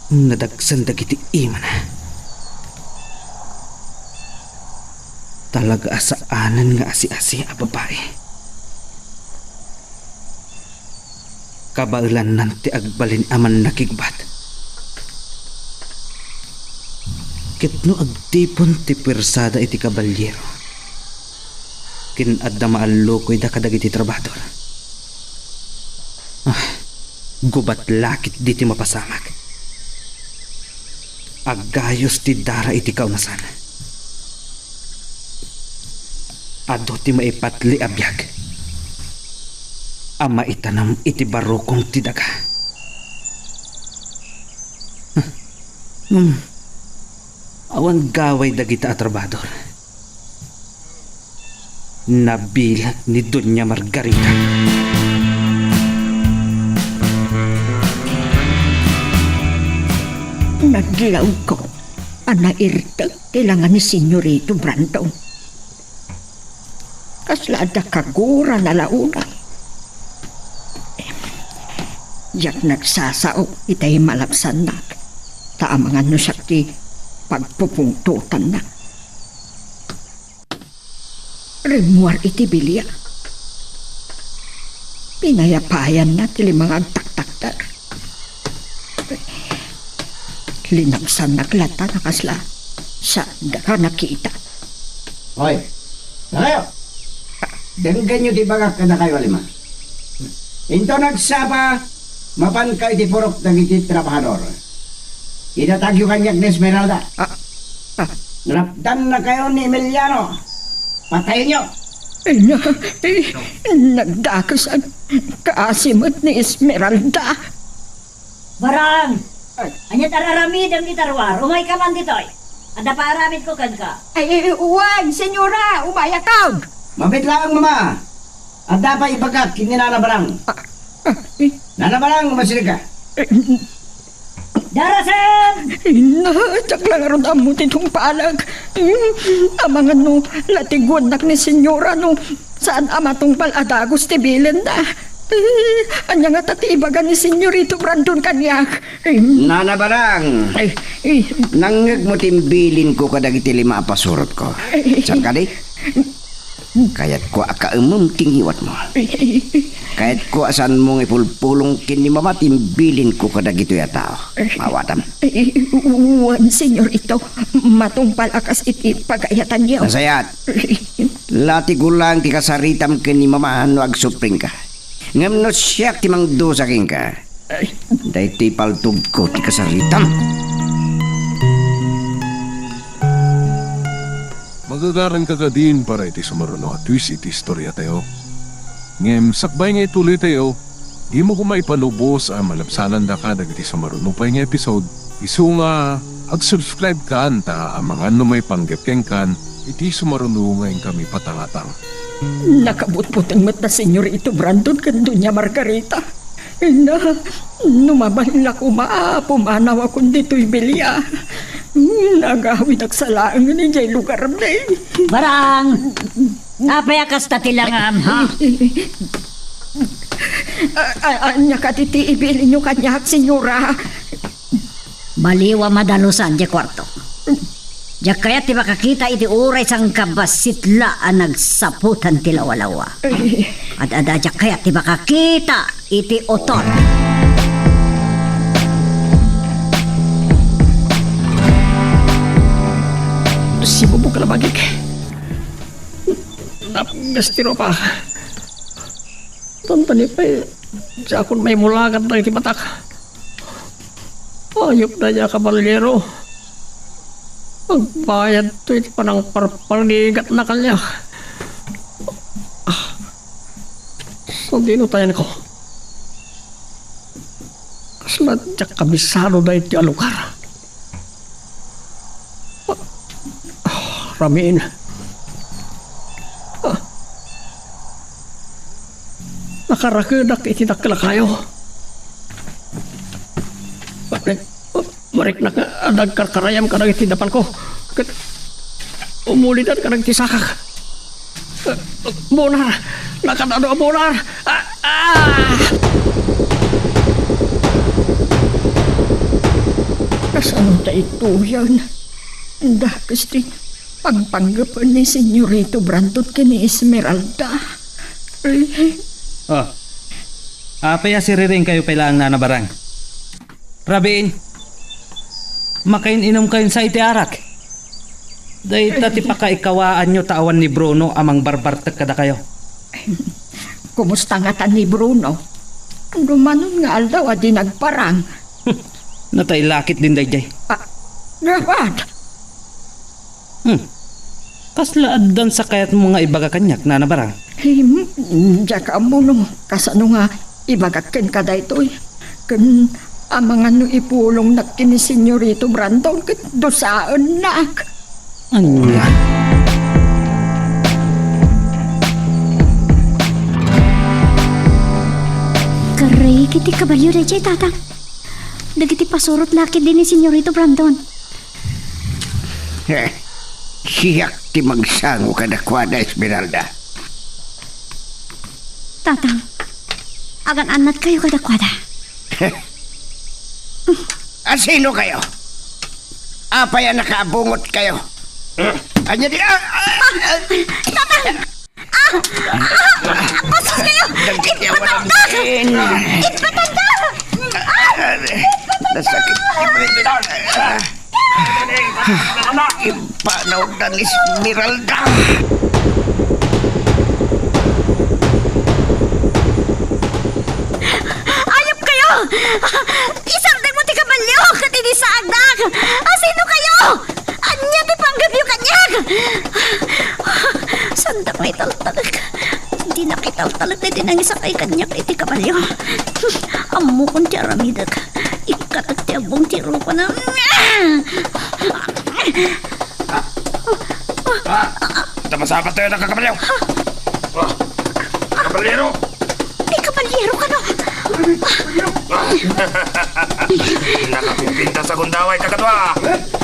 Nadagsen dagiti imana. Talaga a saanen nga asi-asi a babai. Kabaelannan ti agbalin a mannakigbat. Ket no agtipon ti puersada iti kabalyero, ken adda maallukoyda kadagiti trabahador. Ah, gubat la ketdi ti mapasamak. Aggayos ti dara iti kaunasan. Adu ti maipatli a biag a maitanam iti barukong ti daga. Ngem, awan gaway dagita a trabahador. Nabileg ni Doña Margarita. Nadlawko. a nairtek ti langa ni Senyorito Brandon. Kasla adda kagura na la unay. Diak nagsasao itay malabsannak, ta amangan no siak ti pagpupungtotanna. Rimmuar iti bilia. Pinayapayanna ti lima nga agtaktakder. Linabsannak latta nga kasla saanda ka nakita. Hoy, dakayo! Denggenyo ti ibagak kadakayo a lima. Inton agsapa, mapanka iti purok dagiti trabahador. Idatagyo kaniak ni Esmeralda. Ah, ah. Napdannakayo ni Emiliano. Patayenyo! Ina, eh, nagdakesan. Kaasi met ni Esmeralda. Barang! Ay. Ania ti ar-aramidem iti ruar? Umayka man ditoy. Adda paaramidko kenka. Ay, wen, senyora, umayak. Mabiit laeng, mama. Adda pay ibagak ken ni Nana Barang. Ah, ah, eh. Nana Barang, umasidegka. Eh, Darasen! Ina, diak la ngarud ammo ti tungpalek. Hmm, amangan no latigwannak ni senyora no saan a matungpal a dagus ti bilinna. Eh, ania ngata ti ibaga ni Senyorito Brandon kaniak? Eh, Nana Barang, eh, eh. Nangngegmo ti imbilinko kadagiti lima a pasurotko. Eh, eh. Saan kadi? Kayatko a kaemem ti ngiwatmo. Kayatko a saanmo nga ipulpulong ken ni Mama ti imbilinko kadagitoy a tao. Maawatam. Wen, senyorito, matungpal a kas iti pagayatanyo. Nasayaat. Latigko laeng ti kasaritam ken ni Mama no agsupringka. Ngem no siak ti mangdusa kenka, daytoy paltogko ti kasaritam. Magagaranka kadin para iti sumaruno a twist iti istoriatayo. Ngem sakbay nga ituloytayo, dimo koma ipalubos a malabsanandaka dagiti sumaruno pay nga episode, isu nga ag-subscribe kan ta amangan no maipanggep kenkan iti sumaruno nga inkami patangatang. Nakabutbuteng met da Senyorito Brandon ken Doña Margarita. Ina, no mabalin la koma a pumanawakon ditoy bilia, nagawidak sa laengen idiay lugarmi. Barang! Apay a kasta ti langam, ha? A-, a-, ania kadi ti ibilinyo kaniak, senyora? Baliw a madalusan ti kuarto. Diak kayat ti makakita iti uray sangkabassit la a nagsaputan ti lawalawa. Eh. Ad-ada, diak kayat ti makakita iti utot. Sibubok a nabagik. Napgas ti rupa. Tantani pay, diakon maimulagan dagiti matak. Ayup daydiay a kabalero. Agbayadto iti panangparparigatna kaniak. Ah, sadino tayenko? Kasla diak kabisado daytoy a lugar. Ah, ramin. Ah. Nakarakedak iti dakkel a kayo. Mariknak nga adda agkarkarayam kadagiti dapalko. Ket umulidan kadagiti sakak. Bunar! Nakadado a bunar! Ah! Ah! Kasano daytoyen? Dakes ti pangpanggepen ni Senyorito Brandon ken ni Esmeralda. Eh. Oh. Apay a siriringkayo pay laeng, Nana Barang? Rabiin, makain-inumkayon sa iti arak. Dayta ti pakaikawaanyo ta awan ni Bruno a mangbarbartek kadakayo. Kumusta ngata ni Bruno? Dumanon nga aldaw a di nagparang. Natay lakit din daydiay. Ah, gabat! Hmm. Kasla addan sa kayatmo nga ibaga kaniak, Nana Barang? Em, diak ammo no kasano nga ibagak kenka daytoy. Ken amangan no ipulongnak ken ni Senyorito Brandon ket dusaennak. Ania? Karreg iti kabalio daydiay, Tatang. Dagiti pasurot la ketdi ni Senyorito Brandon. Eh, siak ti magsango kadakuada, Esmeralda. Tatang, agan-annatkayo kadakuada. Asino kayo? Apay a nakaabungot kayo? Anya di, ah, ah, ah. Tatang! Ah! Ah! Bastos kayo! Dagiti awan Ipatandak! Ipatandak! Ah! Nasakit. Ah! Ipanawdan ni Esmeralda. Ayop kayo! Isardeng mo ti kabalio ket idi saagdak! Asino kayo? Ania ti panggepyo kaniak? Saan ta maitaltalek? Di nakitaltalek daydi nangisakay kaniak iti kabalio. Ammokon ti aramidek. Ikkatek ti abbong ti rupana. Ah! Ita masabat tayo ng kakabalyo! Ah! Kabalyero! Ti kabalyero kano? Nakapipintas a gundaway, kakadwa!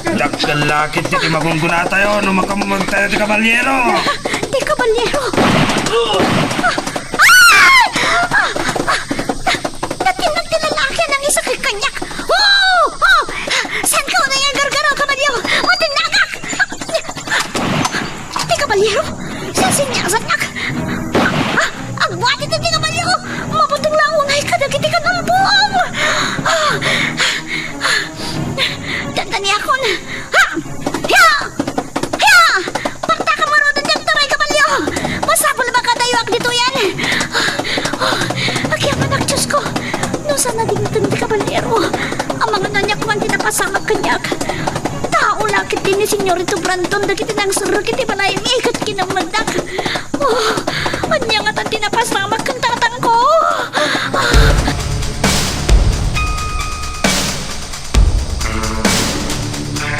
Dakkel la ketdi ti magungguna tayo no makammeg tayo ti kabalyero! Ti kabalyero! Ah! Ah! Ah! Natinnag ti lalaki a nangisakay kaniak! Oh! Oh! Saan ka unay nga gargaro, kabalyo? Matinnagak! Ti kabalyero, sisinyasakak. Ah, agbuati ti kabalyero. Mabuteng la unay kadagiti kanambong. Ah, dandaniakon. Ha! Hiya! Hiya! Partakam ngaruden daytoy, kabalyo. Masapul a makadayoak ditoyen. Ah, agyamanak, Diosko. No saan a dimteng ti kabalyero, amangan aniak man ti napasamak kaniak. Tao la ketdi ni Senyorito Brandon dagiti nangserrek iti balaymi ket kinemmegdak. Oh, ania ngatan ti napasamak ken tatangko?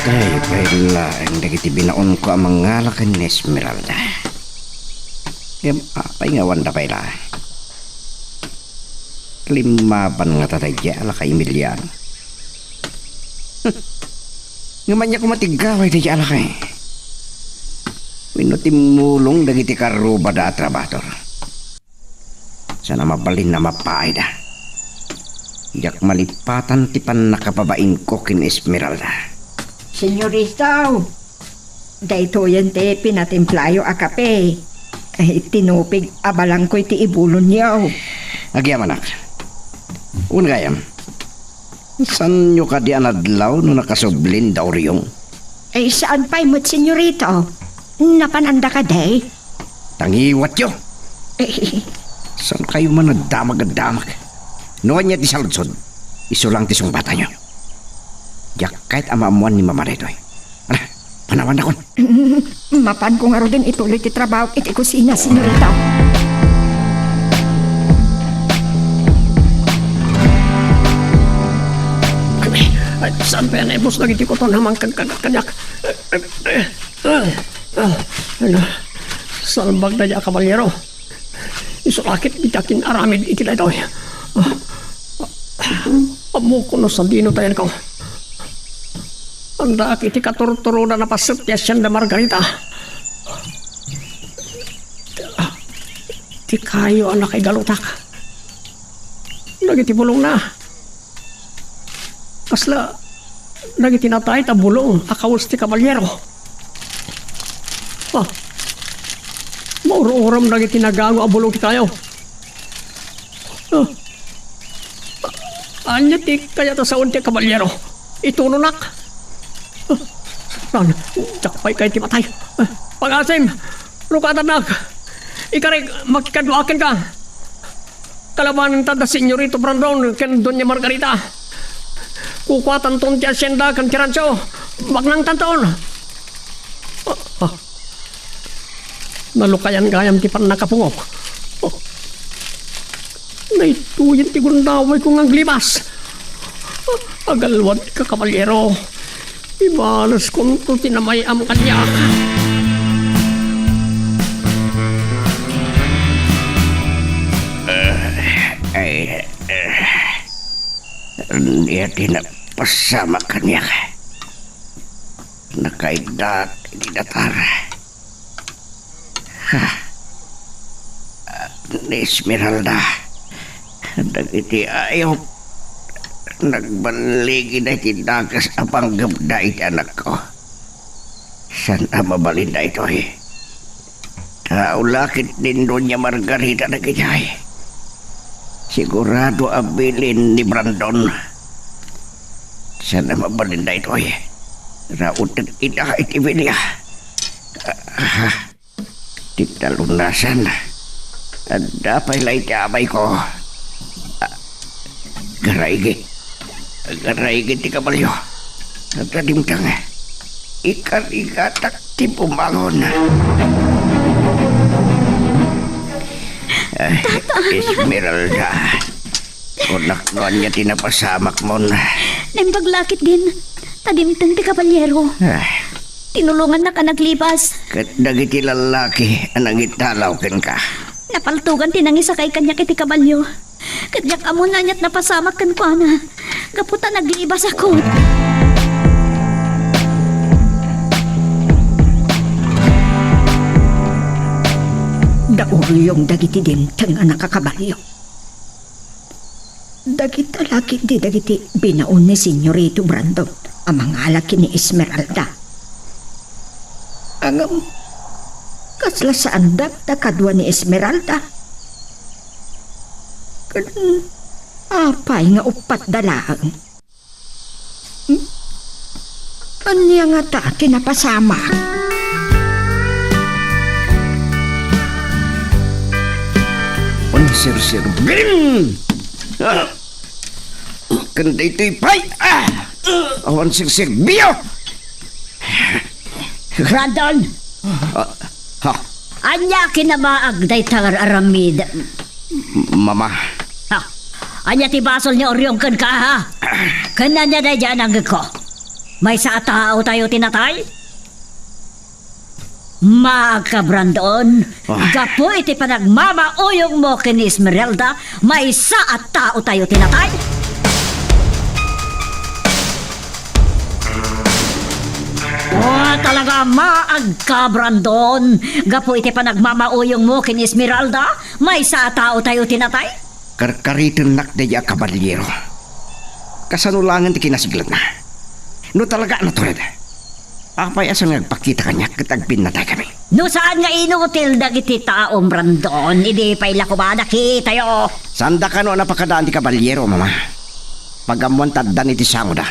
Tay pay laeng dagiti binaonko a mangala ken ni Esmeralda. Ngem apay nga awanda pay laeng? Limmaban ngata daydiay a laka Emiliano. Ngem ania koma ti gaway daydiay a laka? Wenno timmulong dagiti karrubada a trabahador? Saan a mabalin a mapaayda. Diak malipatan ti pannakababainko ken Esmeralda. Senyorito, daytoyen ti pinatimplayo a kape. Ay, tinupig a balangko iti ibulonyo. Agyamanak. Wen gayam, saanyo kadi a nadlaw no nakasublin da Oriong? Ay, saan pay met, senyorito? Napananda kadi? Tangiwatyo! Eh. Saan kayo man a damag a damag? No ania ti saludsod, isu lang ti sungbatanyo. Diak kayat a maammoan ni Mama daytoy. Ala, panawannakon. Mm, mapanko ngaruden ituloy ti trabaho iti kusina, senyorita. Ay, saan pay a naibus dagiti kuton a mangkagkagat kaniak? Ay, ay, ay, ay, salbag daydiay a kabalyero. Isu la ketdi ti akin-aramid iti daytoy. Ammok no sadino ti ayanko. Andaak iti katurturoda a paset ti Hacienda Margarita. Ti kayo a nakaigalutak. Dagiti bulongna. Kasla dagiti natay ta bulong a kawes ti kabalyero. Ah, maur-urom dagiti nagango a bulong ti kayo. Ah, ania ti kayat a sawen ti kabalyero? Itunonak. Ah, saan? Diak pay kayat ti matay. Ah, pagasim! Rukatannak! Ikarik, makikaduaken ka! Kalabanen ta da Senyorito Brandon ken Doña Margarita. Kukuatanton ti hacienda ken ti rancho. Baknangtanton. Ah, ah. Nalukayan gayam ti pannakapungok. Ah. Daytoyen ti gundawayko nga aglibas. Ah, agalwad ka, kabalyero. Ibalaskonto ti namay-am kaniak. Eh, eh, eh. Ania ti napasamak kaniak? nakaiddak iti datar. Ha? Ni Esmeralda, dagiti ayup, nagballigida iti dakes a panggepda iti anakko. Saan a mabalin daytoy? Tao la ketdin Doña Margarita dagitoy. Sigurado a bilin ni Brandon. Saan a mabalin daytoy? Rauteg ida iti bilia. Ah, ti talunasan. Adda pay la iti abayko. Ah, Garaigi. Garaigi ti kabalio. Agdadimteng. Ikarigatak ti bumangon. Ay, Esmeralda. Kunak no ania ti napasamakmon. Naimbag la ketdin. Ta dimteng ti kabalyero. Ah. Tinulongannak a naglibas. Ket dagiti lallaki a nangitalaw kenka. Napaltogan ti nangisakay kaniak iti kabalio. Ket diak ammo no aniat napasamak kenkuana, gapu ta naglibasakon. Dauryong dagiti dimteng a nakakabalio. Dagita la ketdi dagiti binaon ni Senyorito Brandon a mangala ken ni Esmeralda. Ngem, kasla saandak ta kadua ni Esmeralda. Ken apay nga uppat da laeng? Hmm? Ania ngata ti napasamak? Awan serserbim! Ah! Ken daytoy pay! Ah! Awan serserbio! Brandon! Ah, ha? Ania kinamaag dayta nga ar-aramid? Mama. Ha? Ania ti basol ni Orion kenka, ha? Ken ania daydiay a nangngegko? Maysa a taotayo ti natay? Maagka, Brandon. Ah. Gapu iti panagmamauyongmo ken ni Esmeralda, maysa a taotayo ti natay. Oh, talaga, maagka, Brandon. Gapu iti panagmamauyongmo ken Esmeralda, maysa a taotayo ti natay. Karkaritennak daydiay a kabalyero. Kasano laengen ti kinasigletna? No talaga a natured, apay a saan nga agpakita kaniak ket agbinnataykami? No saan nga inutil dagiti tao, Brandon, idi pay la koma a nakitayo. Saanda kano a napakadaan ti kabalyero, Mama? Pagammoan ta addan iti sangoda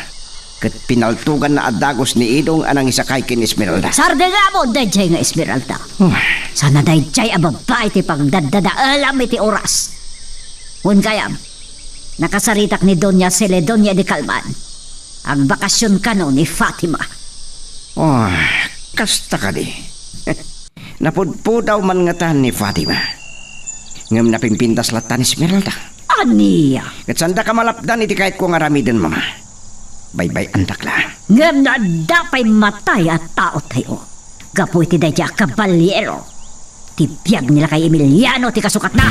ket pinaltoganna a dagus ni Idong a nangisakay ken Esmeralda. Sardengam daydiay nga Esmeralda. Oh. Saan a daydiay a babbai ti pagdaddadaelam iti oras. Wen gayam, nakasaritak ni Doña Celedonia de Calman. Agbakasion kano ni Fatima. Oh, kasta kadi. Napudpudaw man ngata ni Fatima. Ngem napimpintas latta ni Esmeralda. Ania? Ket saandaka malapdan iti kayatko nga aramiden, Mama. Baybay-andak la. Ngem no adda pay matay a taotayo gapu iti daydiay a kabalyero, ti biag ni lakay Emiliano ti kasukatna.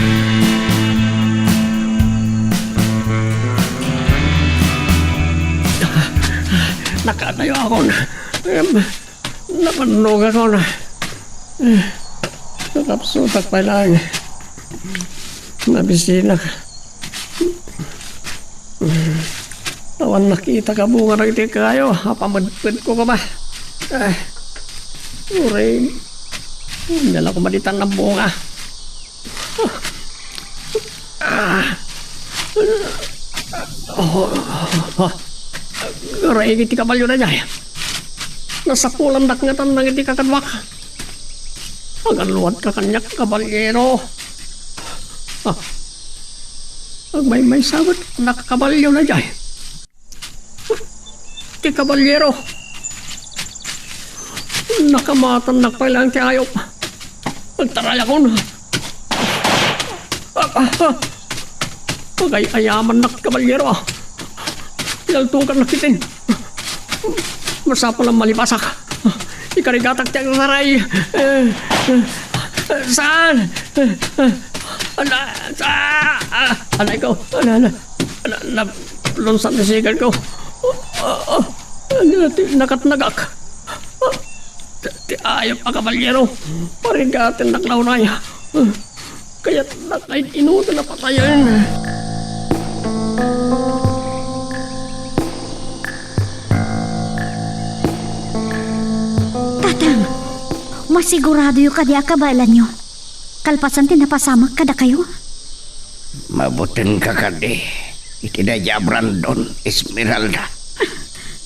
Nakatayo akon. Em, napannogakon. Eh, nakapsutak pay laeng. Nabisinak. Awan nakitak a bunga dagiti kayo a pamedpedko koma. Eh, uray, ania la koma ditan a bunga. Ah. Oh, oh, oh. Garaigi ti kabalio daydiay. Nasapulandak ngatan dagiti kakaduak. Agalluadka kaniak, kabalyero. Ah. Agmaymaysa met a kabalio daydiay. Ti kabalyero. Nakamatannak pay laeng ti ayup. Agtarayakon. Ah, ah, ah. Agay-ayamannak, kabalyero. Pinaltogannak ketdin. Masapul a malipasak. Ikarigatak ti agsaray. Eh, eh, saan? Eh, eh, ala, sa-, ah, anay ko. Ala, ala. Ala, ala, lunsat ti sigalko. Ah, ah, ala, ti nakatnagak. Ayop a kabalyero, parigatennak la unay. Kayatnak a inu-ino a patayen. Tatang, masiguradoyo kadi a kabaelanyo kalpasan ti napasamak kadakayo? Mabutengka kadi iti daydiay a Brandon, Esmeralda?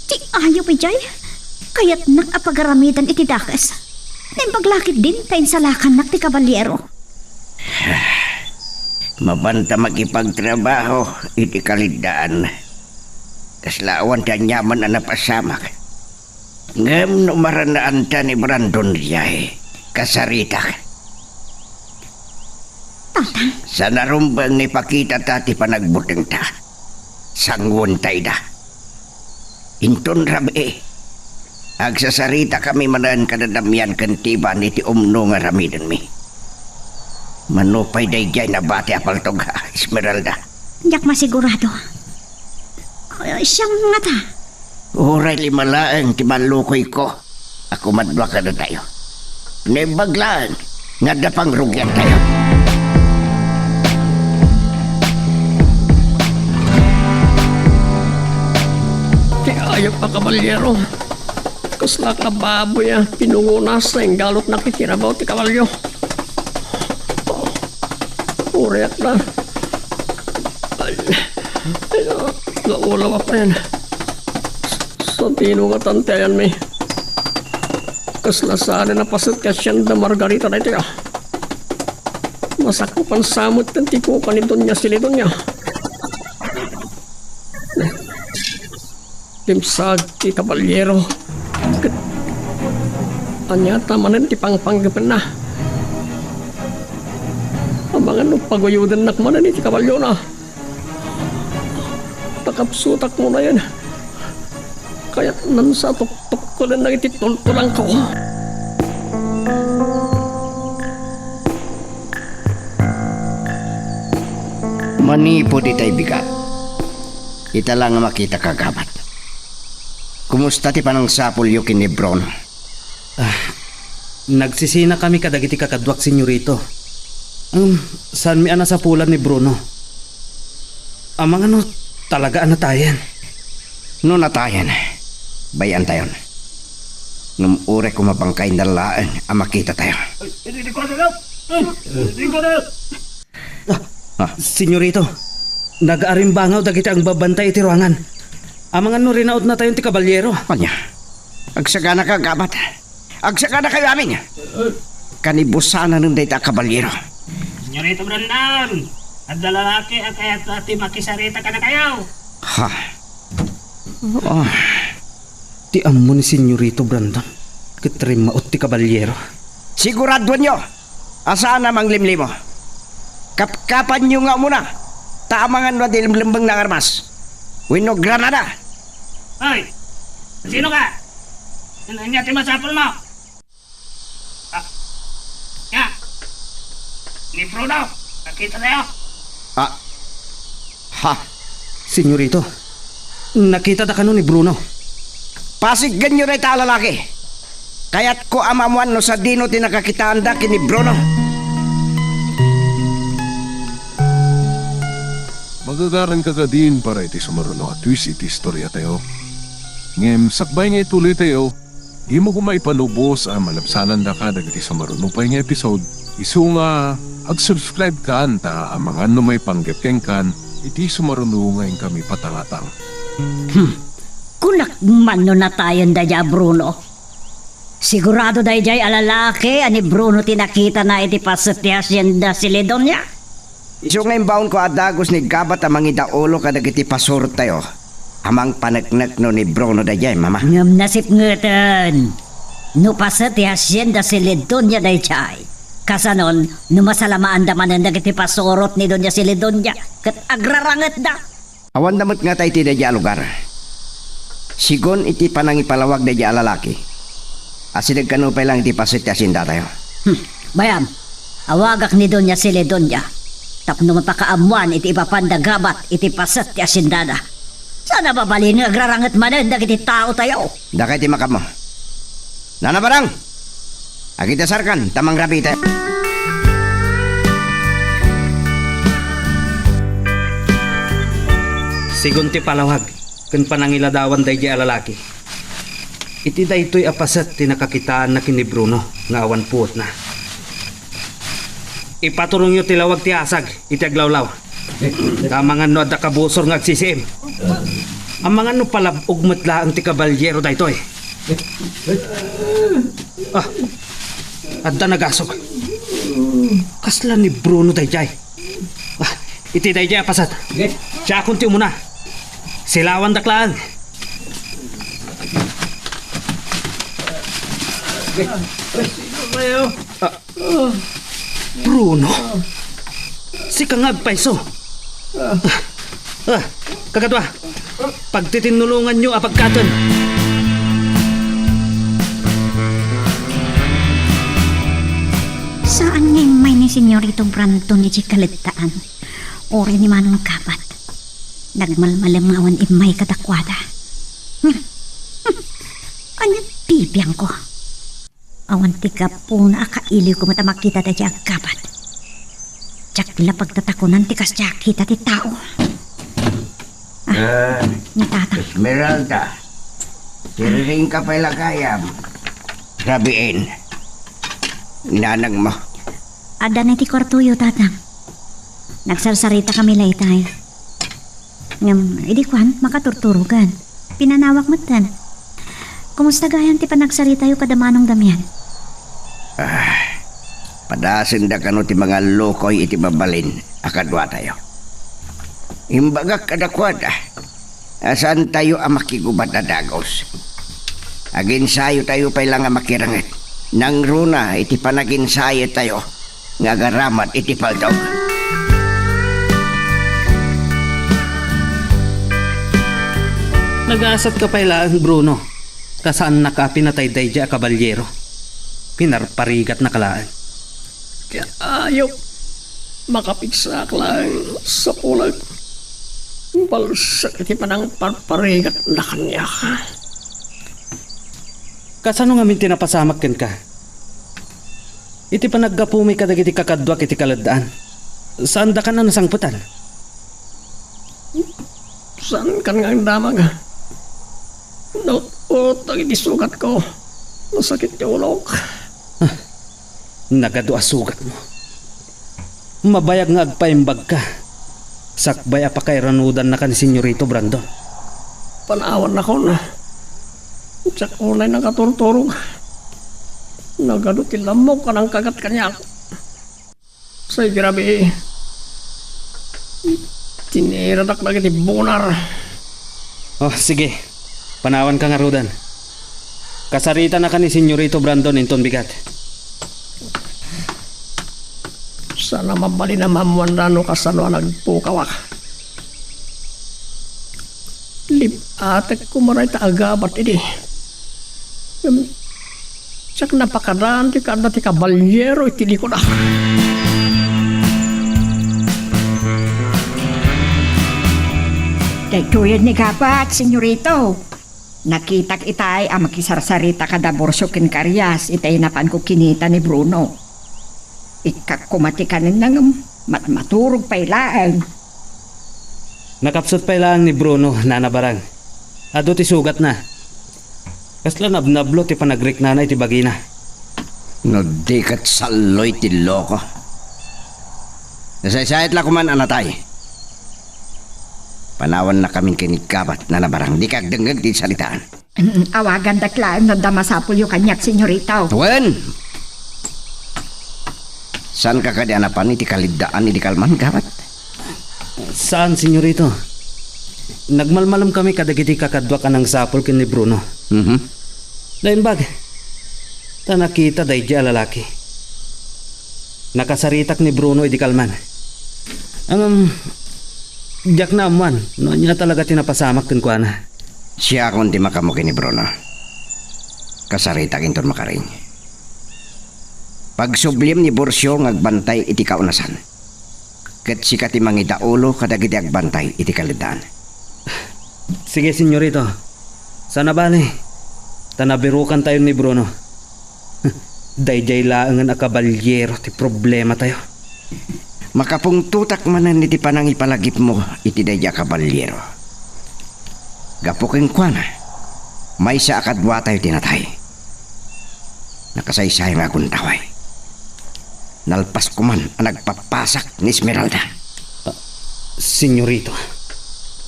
Ti ayop idiay, kayatnak a pagaramidan iti dakes. Naimbag la ketdin ta insalakannak ti kabalyero. Mabanta makipagtrabaho iti kaliddaan. Kasla awan ti aniaman a napasamak. Ngem no maranaanta ni Brandon idiay, kasaritak. Tatang. Saan a rumbeng nga ipakitata ti panagbutengta. Sanguenta ida. Inton rabii, agsasaritakami manen kada Damian ken Tiban iti umno nga aramidenmi. Mano pay daydiay nabati a paltog, Esmeralda? Diak masigurado. Ay, siam ngata. Uray lima laeng ti mallukoyko a kumadua kadatayo. Naimbag laeng nga adda pangrugiantayo. Ti ayop a kabalyero. Kasla ka baboy a pinungunas nga inggalutnak iti rabaw ti kabalyo. Uriak na. Ay, ay, naulaw a panen. Sadino nga tanteanmi? Kasla saan a napaset ti hacienda Margarita daytoy, a? Masakupan sa met ti kuka ni Doña Silidonia. Dimsag ti kabalyero. Ket ania ta manen ti pangpanggepenna? Amangan no paguyodennak manen iti kabalyona. Pakapsutak mo nayen. Kayatnan sa tuktukkolennak iti tultulangko. Manipud itay bigat, ita la nga makitaka, Gabat. Kumusta ti panangsapulyo ken ni Bruno? Ah, nagsisinakami kadagiti kakaduak, Senyorito. Um, saanmi a nasapulan ni Bruno. Amangan no talaga a natayen. No natayen, bay-antayon. Ngem uray koma bangkayna laeng a makitatayo. Ay, hindi ko na. Ay, hindi ko na. Ah, ah. Senyorito, nagaarimbangaw dagiti agbabantay iti ruangan. Amangan no rinautnatayon ti kabalyero. Ania? Agsaganaka, Gabat. Agsaganakayo amin. Kanibusanan dayta a kabalyero. Senyorito Brandon, adda lalaki a kayat ti makisarita kadakayo. Ha? Ah. Ti ammo ni Senyorito Brandon ket rimmaut ti kabalyero. Siguraduenyo a saan a manglimlimo. Kapkapanyo nga umuna, ta amangan no adda limlembengna nga armas wenno granada. Hoy! Sino ka? Ania ti masapulmo? Ah, nga! Ni Bruno, nakitatayo? Ah, ha? Senyorito, nakitata kano ni Bruno? Pasiggenyo dayta a lalaki. Kayatko a maammoan no sadino ti nakakitaanda ken ni Bruno. Magagaranka kadin para iti sumaruno a twist iti istoriatayo. Ngem sakbay nga ituloytayo, dimo koma ipanubos a malabsanandaka dagiti sumaruno pay nga episode, isu nga ag-subscribe kan ta amangan no maipanggep kenkan iti sumaruno nga inkami patangatang. Hmm. Kunak man no natayen daydiay a Bruno. Sigurado daydiay a lalaki a ni Bruno ti nakitana iti paset ti Hacienda Celedonia. Isu nga imbaonko a dagus ni Gabat a mangidaulo kadagiti pasurtayo a mangpaneknekno ni Bruno daydiay, Mama. Ngem nasipngeten, no paset ti Hacienda Celedonia daydiay, kasanon no masalamaanda manen dagiti pasurot ni Doña Celedonia ket agrarangetda? Awanda met ngata iti daydiay a lugar. Sigun iti panangipalawag daydiay a lalaki, asideg kano pay laeng iti paset ti haciendatayo. Hmm, bay-am, awagak ni Doña Celedonia tapno mapakaammoan iti ipapanda Gabat iti paset ti haciendada. Saan a mabalin nga agraranget manen dagiti taotayo. Dakay ti makapmo. Nana Barang! Agidasarkan ta mangrabite. Sigun ti palawag ken panangiladawan daydiay a lalaki. Iti daytoy a paset ti nakakitaanna ken ni Bruno nga awan puotna. Ipaturongyo ti lawag ti asag iti aglawlaw. Ta amangan no adda kabusor nga agsisiim. Amangan no palab-og met laeng ti kabalyero daytoy. Ah, adda nagasog. Kasla ni Bruno daydiay. Ah, iti daydiay a paset. Siakon ti umuna. Silawandak laeng. Ah, Bruno? Sika nga agpayso? Ah, kakadua, pagtitinnulonganyo a pagkaten. Saan nga immay ni Senyorito Brandon iti kalettaan? Uray ni Manong Kabat. Nagmalmalem nga awan immay kadakuada. Hmm. Hmm. Ania bibiangko? Awan ti gapuna a kailiwko met a makita daydiay agkabat. Diak la pagtatakunan ti kasdiay a kita ti tao. Ah, ni Tatang. Esmeralda, siriringka pay la gayam. Rabiin, nanang mo. Adda na iti kuartoyo, Tatang. Nagsarsaritakami la itay. Ngem, idi kuan, makaturturogan. Pinanawak metten. Kumusta gayam ti panagsaritayo kada Manong Damian? Ah, padasenda kano ti mangallukoy iti mabalin a kaduatayo. Imbagak kadakuada a saantayo a makigubat a dagus. Aginsayotayo pay la nga makiranget. Nangruna iti panaginsayotayo nga agaramat iti paltog. Nagasatka pay laeng, Bruno, ta saannak a pinatay daydiay a kabalyero. Pinarparigatnaka laeng. Ti ayup, makapigsaak laeng, sapulan. Balsek iti panangparparigatna kaniak. Kasano ngamin ti napasamak kenka? Iti panaggapumi kadagiti kakaduak iti kaleddaan, saandakan a nasangpetan? Saankan nga agdamag. Naut-ot dagiti sugatko. Nasakit ti ulok. Ah, nagadu a sugatmo. Mabayag nga agpaimbagka. Sakbay a pakairanudannaka ni Senyorito Brandon. Panawannakon. Diak unay nakaturturog. Nagadu ti lammok a nangkagat kaniak. Say grabe. Tiniradak dagiti bunar. Oh, sige. Panawanka ngaruden. Kasaritanaka ni Senyorito Brandon inton bigat. Saan a mabalin a maammuanda no kasano a nagpukawak. Lib-atek koma dayta a gabat idi. Ngem, diak napakadaan ti kaadda ti kabalyero iti likudak. Daytoyen ni gabat, senyorito. Nakitak itay a makisarsarita kada Borcio ken Carias itay napanko kinita ni Bruno. Ikkak koma ti kanenna ngem matmaturog pay laeng. Nakapsut pay laeng ni Bruno, Nana Barang. Adu ti sugatna. Kasla nabnablo ti panagriknana iti bagina. No di ket salloy ti loko. Nasaysayat la koman a natay. Panawannakamin ken ni gabat, Nana Barang, dika agdengngeg ti saritaan. Mm, awagandak laeng no adda masapulyo kaniak, senyorito. Wen! Saanka kadi a napan iti kaleddaan idi kalman, gabat? Saan, senyorito. Nagmalmalemkami kadagiti kakaduak a nangsapul ken ni Bruno. Mhm. Naimbag. Ta nakita daydiay a lalaki. Nakasaritak ni Bruno idi kalman. Ngem, diak naammuan no ania talaga ti napasamak kenkuana. Siakon ti makaammo ken ni Bruno. Kasaritak inton makaring. Pagsubliem ni Borcio nga agbantay iti kaunasan. Ket sika ti mangidaulo kadagiti agbantay iti kaleddaan. Sige, senyorito. Saan a bale, ta nabirukantayon ni Bruno. Daydiay laengen a kabalyero ti problematayo. Makapungtotak manen iti panangipalagipmo iti daydiay a kabalyero. Gapu kenkuana, maysa a kaduatayo ti natay. Nakasaysayang a agundaway. Nalpas koman a nagpapasak ni Esmeralda. Ah, Senyorito.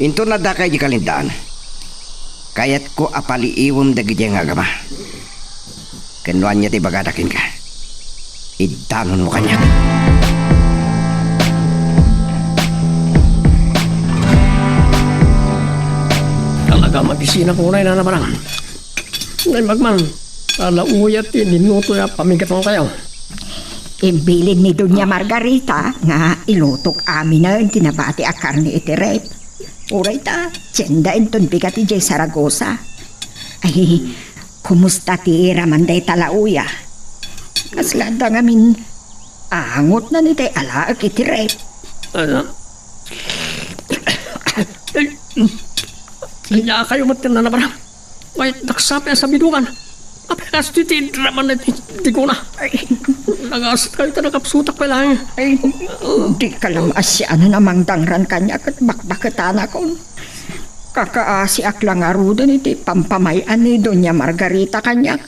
Inton addaka idiay kalendaan, kayatko a paliiwem dagiti nga agama. Ken no ania ti bagada kenka, iddanonmo kaniak. Talaga, mabisinak unay, Nana Barang. Naimbag man, ta la uya ti linuto a pamigatantayo. Imbilin ni Doña Margarita nga ilutok aminen ti nabati a karne iti ref. Uray ta, tienda inton bigat idiay Zaragoza. Ay, kumusta ti iraman dayta la uya? Kasla adda ngamin angotna ni tay alaek iti ref. Ah, Kayatkayo met ti nanabarang. Mayat naksapay a sabidongan. Apay kas ti ti draman ti, ti kuna. Ay, nagasat kayo ta nakapsutak pay lang. Ay, di ka lang asianan a mangdangran kaniak ket bakbaketanakon. Kakaasiak lang ngaruden iti pampamay-an ni Doña Margarita kaniak.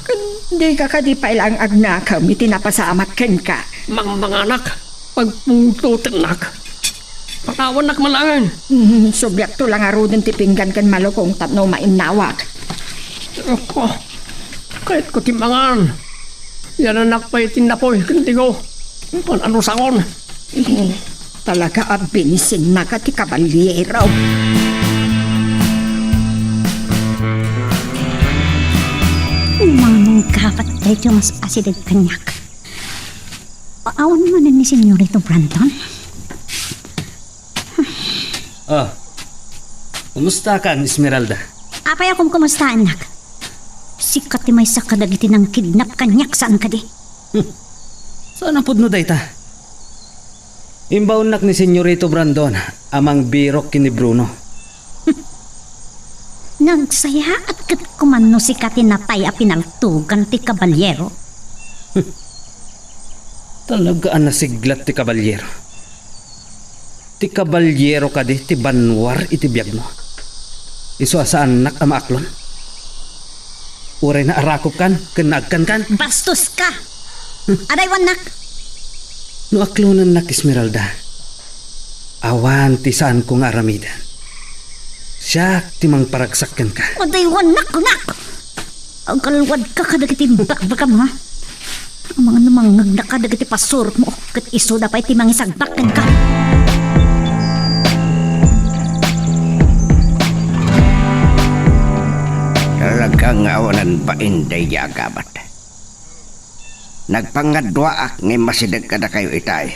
Ket di ka kadi pay lang agnakem iti napasamak kenka. Mangmanganak, pagpungtotennak. Patawannak man laeng. Hmm, subliakto lang ngaruden ti pinggan ken malukong tapno mainawak. Ako, kayatko ti mangan. Yanannak pay ti napoy ken tigo. Pan-ano sakon? Hmm, talaga a binisinnaka ti kabalyero. Umanong kapat daytoy mas asideg kaniak. Awan manen ni Senyorito Brandon? Ah, kumusta kan, Esmeralda? Apay a kumkumustaannak? Sika ti maysa kadagiti nangkidnap kaniak, saan kadi? Hmm. Saan a pudno dayta? Imbaonnak ni Senyorito Brandon a mangbirok ken ni Bruno. Nagsayaat ket kuman no sika ti natay a pinaltogan ti kabalyero. Talaga a nasiglat ti kabalyero. Ti kabalyero kadi ti banwar iti biagmo. Isu a saannak a maaklon. Uray naarakopkan ken naagkankan. Bastos ka! Hmm. Adaywannak! No aklonennak, Esmeralda, awan ti saanko nga aramiden. Siak ti mangparagsak kenka. Adaywannak, kunak! Agalwadka kadagiti bakbakam, ha? Amangan no mangngegnaka dagiti pasurotmo, ket isuda pay ti mangisagbak kenka. Talaga nga awanan bain daydiay a gabat. Nagpangngaduaak nga immasideg kadakayo itay.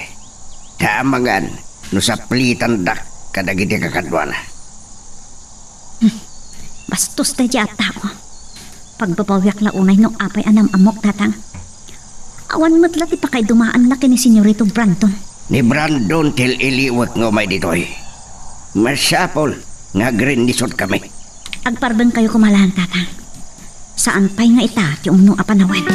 Ta amangan no saplitandak kadagiti kakaduana. Hmm. Bastos daydiay a tao. Pagbabawiak la unay no apay a nam-ammok, Tatang. Awan met la ti pakaidumaanna ken ni Senyorito Brandon. Ni Brandon ti il-iliwek nga umay ditoy. Masapul nga agrinnisotkami. Agpardengkayo koma laeng, Tatang. Saan pay nga ita ti umno a panawen.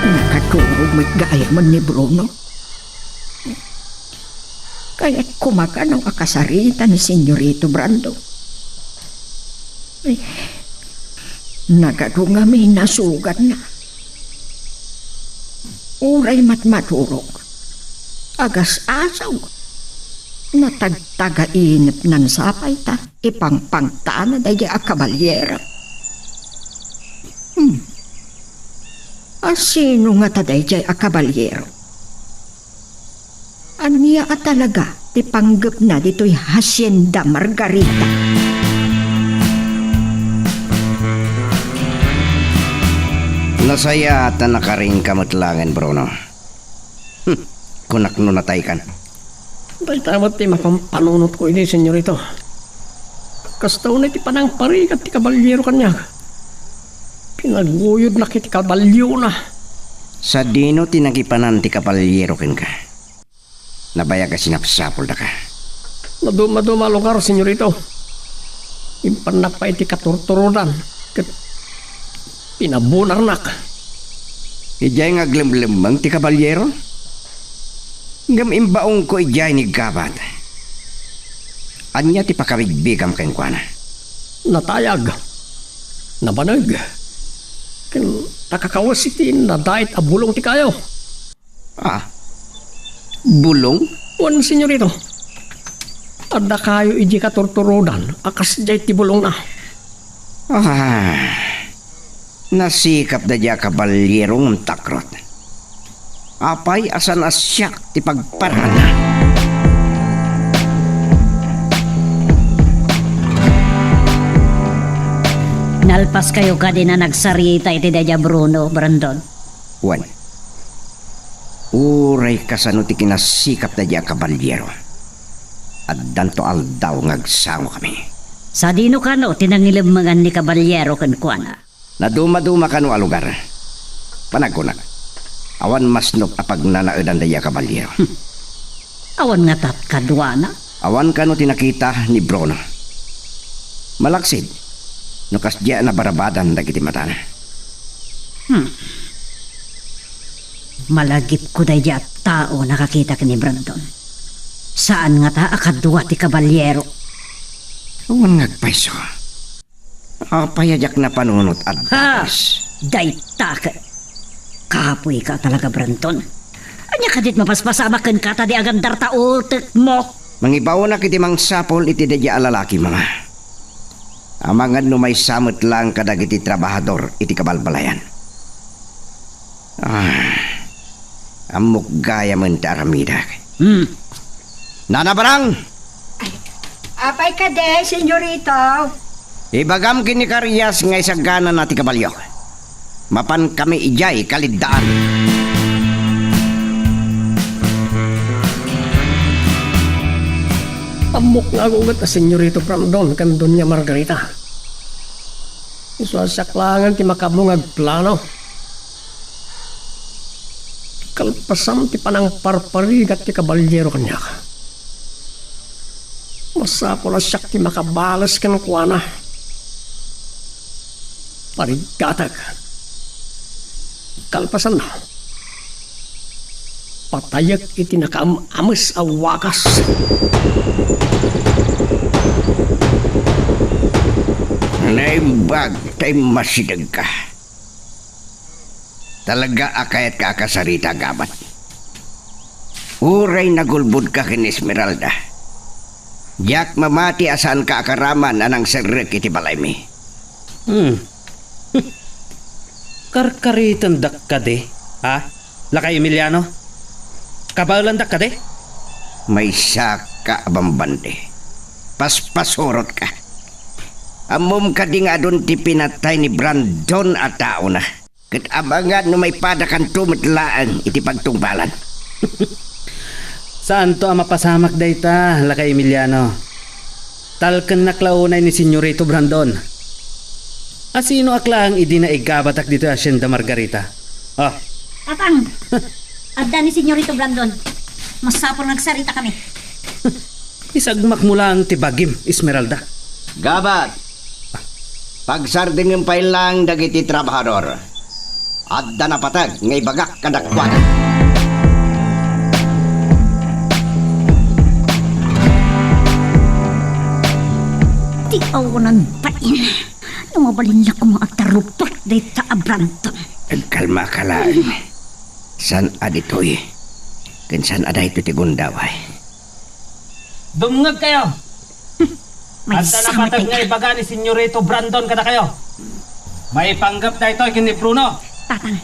Nakaturog met gayam ni Bruno. Kayat koma kano a kasarita ni Senyorito Brando. Ay, nagadu ngamin a suganna. Uray matmaturog, agas-asog, natagtagainepnan sa pay ta ipangpangtana daydiay a kabalyero. Hmm. A sino ngata daydiay a kabalyero? Ania a talaga ti panggepna ditoy Hacienda Margarita? Nasayaat a nakarinka met laengen, Bruno. Hmm, kunak no nataykan. Dayta met ti mapampanunotko idi, Senyorito. Kasta unay ti panangparigat ti kabalyero kaniak. Pinaguyodnak iti kabalyona. Sadino ti nagipanan ti kabalyero kenka? Nabayag a sinapsapuldaka. Maduma-duma a lugar, Senyorito. Impannak pay iti katurturodan ket pinabunarnak. Idiay nga aglemlemmeng ti kabalyero? Ngem imbaonko idiay ni Gabat. Ania ti pakabigbigam kenkuana? Natayag, nabaneg, ken nakakawes iti nadait a bulong ti kayo. Ah, bulong? Wen, senyorito. Adda kayo idiay katurturodan a kasdiay ti bulongna. Ah, nasikap daydiay a kabalyero ngem takrot. Apay a saan a siak ti pagparaanna? Nalpaskayo kadi a nagsarita iti daydiay a Bruno, Brandon? Wen, uray kasano ti kinasikap daydiay a kabalyero, addanto aldaw nga agsangokami. Sadino kano ti nangilemmengan ni kabalyero kenkuana? Nadumaduma kano a lugar. Panagkunak, awan masnop a pagnanaedan daydiay a kabalyero. Awan ngata kaduana? Awan kano ti nakita ni Bruno. Malaksid no kasdiay a nabarabadan dagiti matana. Hmm. Malagipko daydiay a tao a nakakita ken ni Brandon. Saan ngata a kadua ti kabalyero. Awan nga agpayso. Apay a diak napanunot a Ha! dagus? Dayta ket kapoyka talaga, Brandon. Ania kadi ti mapaspasamak kenka ta di agandar ta utekmo? Mangibaonak iti mangsapul iti daydiay a lalaki, Mama. Amangan no maysa met laeng kadagiti trabahador iti kabalbalayan. Ah, ammok gayamen ti aramidek. Hmm. Nana Barang! Apay kadi, senyorito? Ibagam ken ni Karias nga isaganana ti kabalio. Mapankami idiay kaliddaan. Ammok nga aguget a Senyorito Brandon ken Doña Margarita. Isu a siak laengen ti makaammo nga agplano. Kalpasan ti panangparparigat ti kabalyero kaniak, masapul a siak ti makabales kenkuana. Parigatek. Kalpasanna, patayek iti nakaam-ames a wagas. Naimbag ta immasidegka. Talaga a kayatka a kasarita, Gabat. Uray nagulbodka ken Esmeralda, diak mamati a saanka a karaman a nangserrek iti balaymi. Hmm. Karkaritandak kadi, ha? Lakay Emiliano? Kabaelandak kadi? Maysaka a bambandi. Paspasurotka. Ammom kadi nga adun ti pinatay ni Brandon a taona? Ket amangan no maipadakanto met laeng iti pagtungpalan. Saanto a mapasamak dayta, Lakay Emiliano. Talkennak la unay ni Senyorito Brandon. Asinoak laeng idi naigabatak ditoy Hacienda Margarita? Oh. Tatang, adda ni Senyorito Brandon. Masapul nga agsarita kami. Isagmakmo laeng ti bagim, Esmeralda. Gabat, pagsardengem pay laeng dagiti trabahador. Adda napateg nga ibagak kadakuada. Ti awanan bain. No mabalinnak koma agtarrupot dayta a Brandon. Agkalmaka laeng. Saan a ditoy? Ken saan a daytoy ti gundaway? Dumngegkayo! Adda napateg nga ibaga ni Senyorito Brandon kadakayo. Maipanggep daytoy ken ni Bruno. Tatang,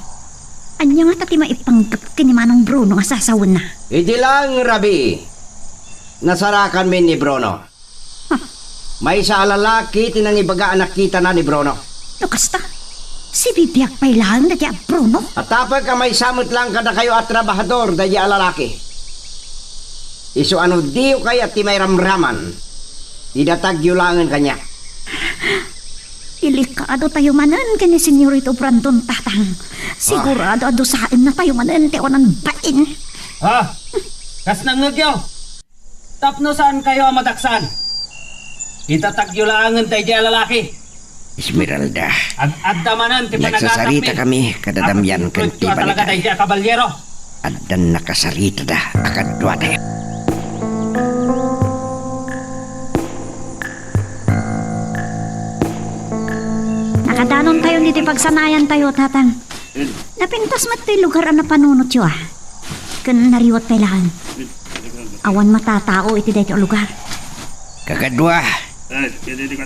ania ngata ti maipanggep ken ni Manong Bruno nga sasawenna? Idi laeng rabii, nasarakanmi ni Bruno. Maysa a lalaki ti nangibaga a nakitana ni Bruno. No kasta, sibibiag pay laeng daydiay a Bruno. Atapek a maysa met laeng kadakayo a trabahador daydiay a lalaki. Isu a no diyo kayat ti mairamraman, idatagyo laengen kaniak. Delikado tayo manen ken ni Senyorito Brandon, Tatang. Sigurado a dusaenna tayo manen ti awanan bain. Ah, kas nangngegyo, tapno saankayo a madaksan. Itatagyo laengen daydiay a lalaki. Esmeralda. Ad-adda manen ti panagatapi. Nagsasarita kami kadadamian ken ti balikan. Talaga daydiay a kabalyero. Addan nakasaritada a kaduatayo. Nakadanontayon iti pagsanayantayo, Tatang. Napintas met ti lugar a napanunotyo, a. Ken nariwat pay laeng. Awan matatao iti daytoy a lugar. Kakadua,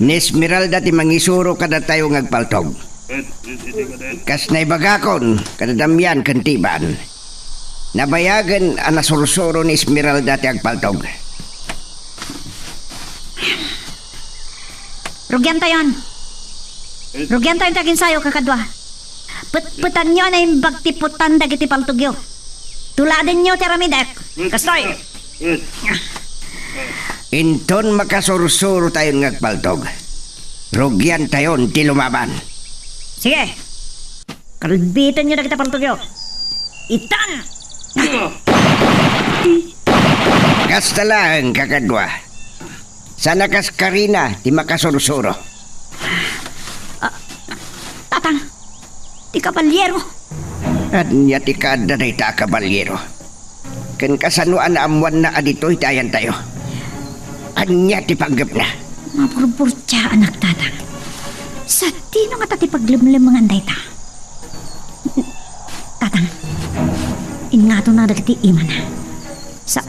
ni Esmeralda ti mangisuro kadatayo nga agpaltog. Kas naibagakon, kadadamian ken ti iban. Nabayagen a nasursuro ni Esmeralda ti agpaltog. Rugiantayon. Rugiantayon ti aginsayo, kakadua. Petpetanyo a naimbag ti putan dagiti paltogyo. Tuladenyo ti aramidek. Kastoy. Inton makasursurotayon nga agpaltog, rugiantayon ti lumaban. Sige. Kalbitenyo dagiti paltogyo. Itan! Kasta laeng, kakadua. Saan a kas karina ti makasursuro. Ah, Tatang, ti kabalyero. Ania ti kaadda dayta a kabalyero? Ken kasano a naammoanna a ditoy ti ayantayo? Ania ti panggepna? Maburburtiaanak, Tatang. Sadino ngata ti paglemlemmengan dayta? Tatang, ingatona dagiti imana. Sa,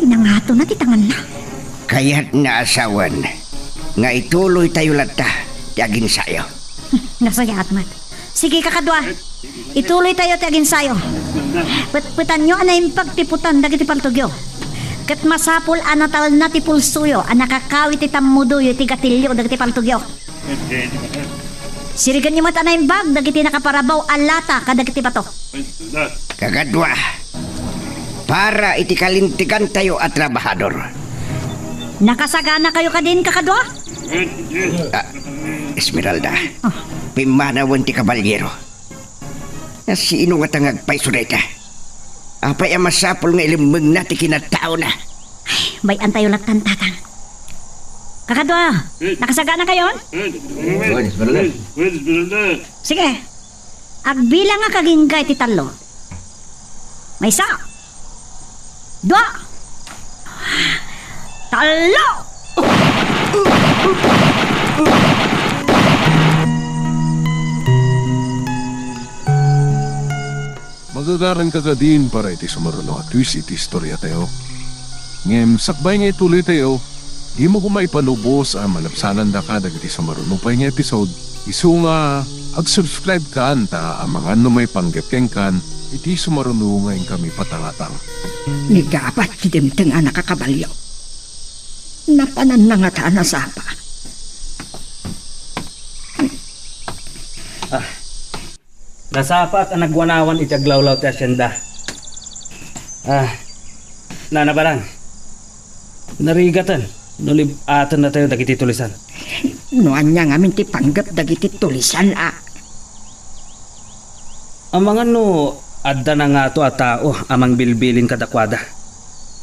inangatona ti tanganna. Kayatna a sawen nga ituloytayo latta ti aginsayo. Nasayaat met. Sige, kakadua. Ituloytayo ti aginsayo. Petpetanyo a naimbag ti putan dagiti paltogyo. Ket masapul a natalna ti pulsoyo a nakakaw iti tammudoyo iti gatilyo dagiti paltogyo. Sirigenyo met a naimbag dagiti nakaparabaw a lata kadagiti bato. Kakadua, para iti kalintegantayo a trabahador. Nakasaganakayo kadin, kakadua? Ah, Esmeralda, ah, pimmanawen ti kabalyero. Sino ngata nga agpayso dayta? Apay a masapul nga ilemmengna ti kinataona? Ay, bay-antayo lattan, Tatang. Kakadua, nakasaganakayon? Sige, agbilangak agingga iti tallo. Maysa. Dua. Tallo. Magagaranka kadin para iti sumaruno a twist iti istoriatayo. Ngem sakbay nga ituloytayo, dimo koma ipanubos a malabsanandaka dagiti sumaruno pay nga episode, isu nga ag-subscribe kan ta amangan no maipanggep kenkan iti sumaruno nga inkami patangatang. Ni Gabat ti dimteng a nakakabalio. Napananna ngata a nasapa. Ah, Nasapaak a nagwanawan iti aglawlaw ti asienda. Ah, Nana Barang, narigaten no lib-atennatayo dagiti tulisan. No ania ngamin ti panggep dagiti tulisan, a? Amangan no adda nangato a tao a mangbilbilin kadakuada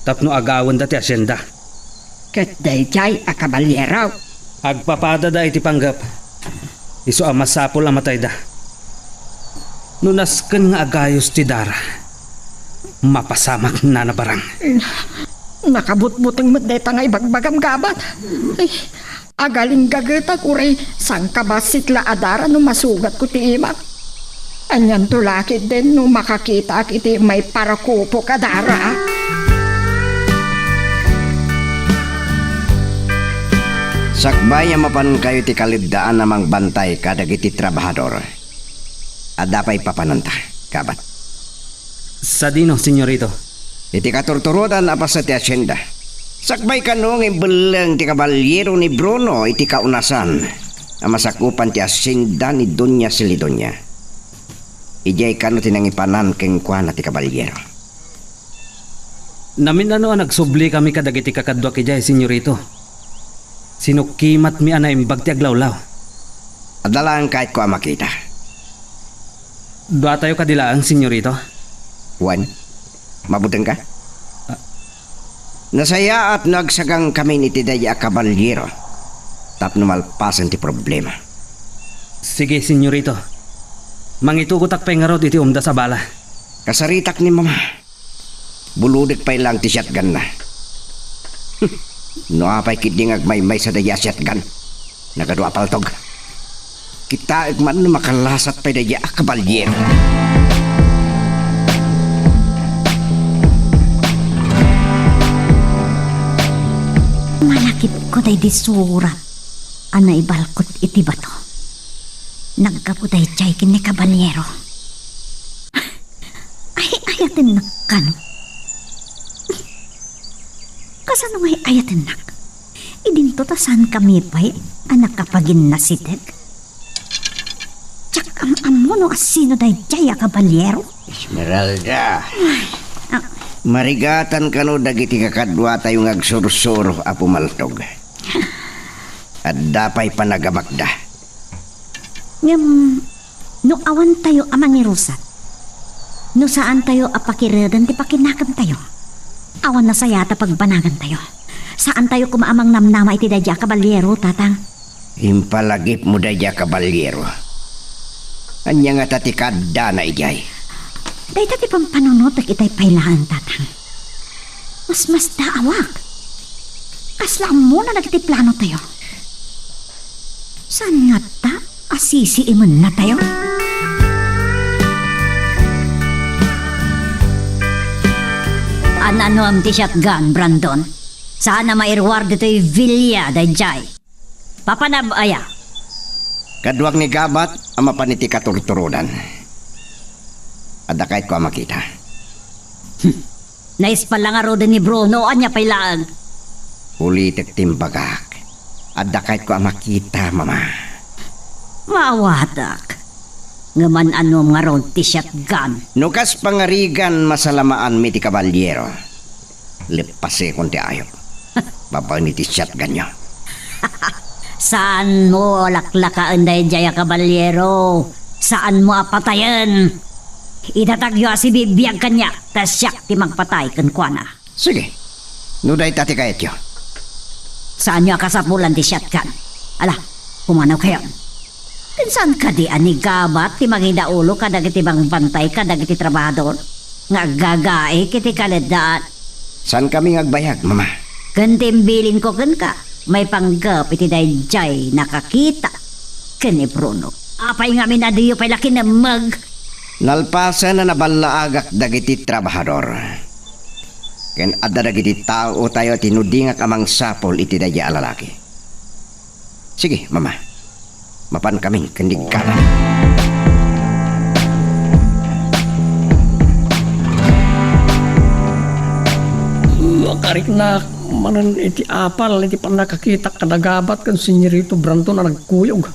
tapno agawenda ti asienda. Ket daydiay a kabalyero. Agpapadada iti panggep. Isu a masapul a matayda. No nasken nga agayos ti dara, mapasamak, Nana Barang. Nakabutbuteng met dayta nga ibagbagam, Gabat. Ay, agalinggagetak uray sangkabassit la a dara no masugatko ti imak. Anianto la ketdin no makakitaak iti maiparakupok a dara? Sakbay a mapankayo ti kaleddaan a mangbantay kadagiti trabahador, adda pay papananta, Gabat. Sadino, Senyorito? Iti katurturodan a paset ti asienda. Sakbay kano nga imbelleng ti kabalyero ni Bruno iti kaunasan a masakupan ti asienda ni Doña Celidonia. Idiay kano ti nangipanan kenkuana ti kabalyero. Namin-ano a nagsublikami kadagiti kakaduak idiay, Senyorito. Sinukkimatmi a naimbag ti aglawlaw. Adda laeng kayatko a makita. Duatayo kadi laeng, Senyorito? Wen, mabutengka? Ah, Nasayaat no agsagangkamin iti daydi a kabalyero tapno malpasen ti problema. Sige, senyorito. Mangitugotak pay ngarud iti umda sa bala. Kasaritak ni Mama. Bulodek pay laeng ti shotgunna. No apay ketdi nga agmaymaysa daydi a shotgun? Nagadu a paltog. Kitaek man no makalasat pay daydi a kabalyero. Malakipko daydi surat a naibalkot iti bato. Naggapu daydiay ken ni kabalyero. Ay, ayatennak kano. Kasano nga ay-ayatennak? Idinto ta saankami pay a nakapaginnasiteg. Diak am-ammo no asino daydiay a kabalyero. Esmeralda. Ay, ah. Marigatan kano dagiti kakaduatayo nga agsursuro a pumaltog. Adda pay panagabakda. Ngem, no awantayo a mangirusak, no saantayo a pakireden ti pakinakemtayo, awan a sayaat a pagbanagantayo. Saantayo koma a mangnamnama iti daydi a kabalyero, Tatang. Impalagipmo daydi a kabalyero. Ania ngata ti kaaddana idiay? Dayta ti pampanunotek itay pay laeng, Tatang. Masmasdaawak. Kasla ammona dagiti planotayo. Saan ngata a sisiimennatayo? An-anuem ti shotgun, Brandon? Saan a mairuar ditoy villa daydiay. Papanam aya? Kaduak ni Gabat a mapan iti katurturodan. Adda kayatko a makita. Hmm. Naispal la ngaruden ni Bruno, ania pay laeng? Ulitek ti imbagak. Adda kayatko a makita, Mama. Maawatak. Ngem an-anuem ngarud ti shotgun? No kas pangarigan, masalamaanmi ti kabalyero. Leppasekon ti ayup. Babaen iti shotgunyo. Saanmo a laklakaen daydiay a kabalyero. Saanmo a patayen. Idatagyo a sibibiag kaniak, ta siak ti mangpatay kenkuana. Sige. No dayta ti kayatyo. Saanyo a kasapulan ti shotgun. Ala, pumanaw kayon. Ken saan kadi a ni Gabat ti mangidaulo kadagiti mangbantay kadagiti trabahador nga aggagaik iti kaleddaan? Saankami nga agbayag, Mama. Ken ti imbilinko kenka, maipanggep iti daydiay nakakita ken ni Bruno. Apay ngamin a diyo pay la kinemmeg? Nalpasen a naballaagak dagiti trabahador. Ken adda dagiti taotayo a tinudingak a mangsapul iti daydiay a lalaki. Sige, Mama. Mapankamin ken ni Gabat. Makariknak manen iti apal iti pannakakitak kada Gabat ken Senyorito Brandon a nagkuyog.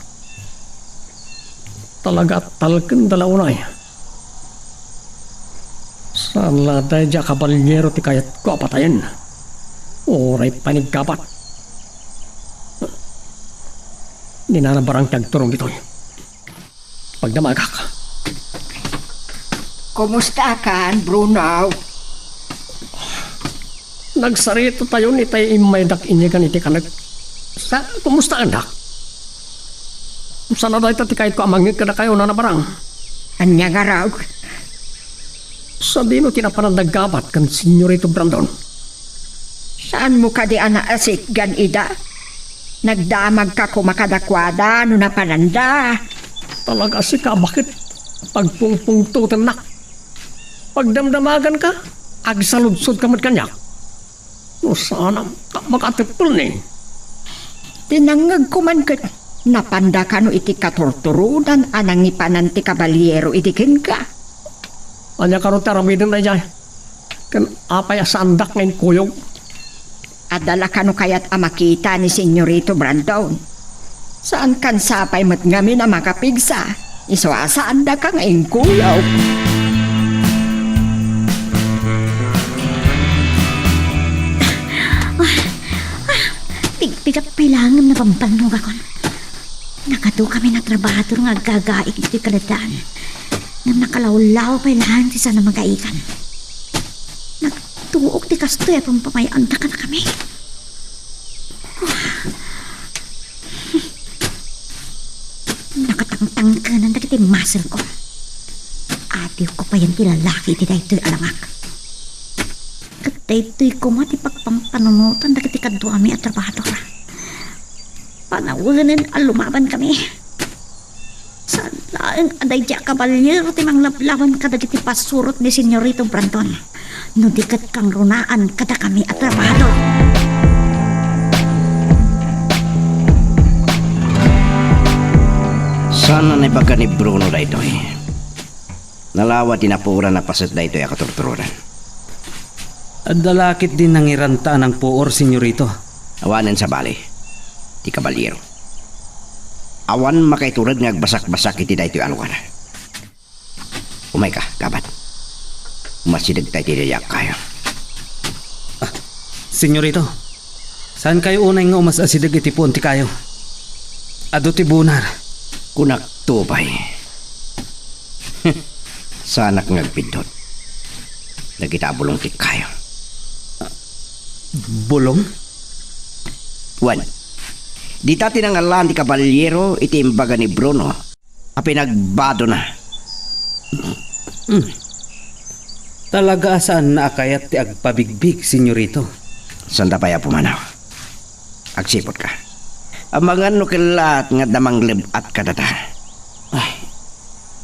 Talaga a talkenda la unay. Saan la daydiay a kabalyero ti kayatko a patayen. Uray pay ni Gabat. Ni Nana Barang ti agturong ditoy. Pagdamagak. Kumustakan, Bruno? Nagsaritatayon itay immaydak inyegan iti kanek. Sa, kumustaandak? Saan a dayta ti kayatko a mangngeg kadakayo, Nana Barang? Ania ngarud? Sadino ti napanan da Gabat ken Senyorito Brandon? Saanmo kadi a naasitgan ida? Nagdamagka koma kadakuada no napananda. Talaga sika a baket. Pagpungpungtotennak. Pagdamdamaganka, agsaludsodka met kaniak. No saan a makateppel ni. Ti nangngegko man ket napanda kano iti katurturodan a nangipanan ti kabalyero idi kenka. Ania kano ti aramiden daydiay? Ken apay a saandak nga inkuyog? Adda la kano kayat a makita ni Senyorito Brandon? Saankan sapay met ngamin a makapigsa, isu a saandaka nga inkuyog. Ah, ah, pigpigak pay laeng ngem nabambannogakon. Nagadu kami nga trabahador nga aggagaik ditoy kaleddaan. Ngem nakalawlaw pay laeng ti saan a magaigan. Nag-, Tuok ti kastoy a pampamay-anda kadakami. Nakatangtangkenan dagiti muscle ko. Adiwko payen ti lalaki iti daytoy a langak. Ket daytoy koma ti pagpampanunotan dagiti kaduami a trabahador. Panawenen a lumabankami. Saan laeng a daydi a kaballiero ti manglablaban kadagiti pasurot ni Senyorito Brandon. No di ket kangrunaan kadakami a trabahador. Saan a naibaga ni Bruno daytoy. Nalawa ti napuoran a paset daytoy a katurturodan. Adda la ketdi nangiranta a nangpuor, Senyorito. Awanen sabali, ti kaballiero. Awan makaitured nga agbasakbasak iti daytoy a lugar. Umayka, Gabat. Umasidegta iti daydiak kayo. Ah, Senyorito, saankayo unay nga umas-asideg iti puon ti kayo. Adu ti bunar. Kunakto pay. Saanak nga agbiddut. Dagita a bulong ti kayo. Bulong? Wen, dita ti nangallaan ti kaballiero iti imbaga ni Bruno a pinagbadona. Mm. Talaga a saanna a kayat ti agpabigbig, Senyorito. Saanda pay a pumanaw. Agsiputka. Amangan no kellaat nga adda mangleb-at kadata. Ay,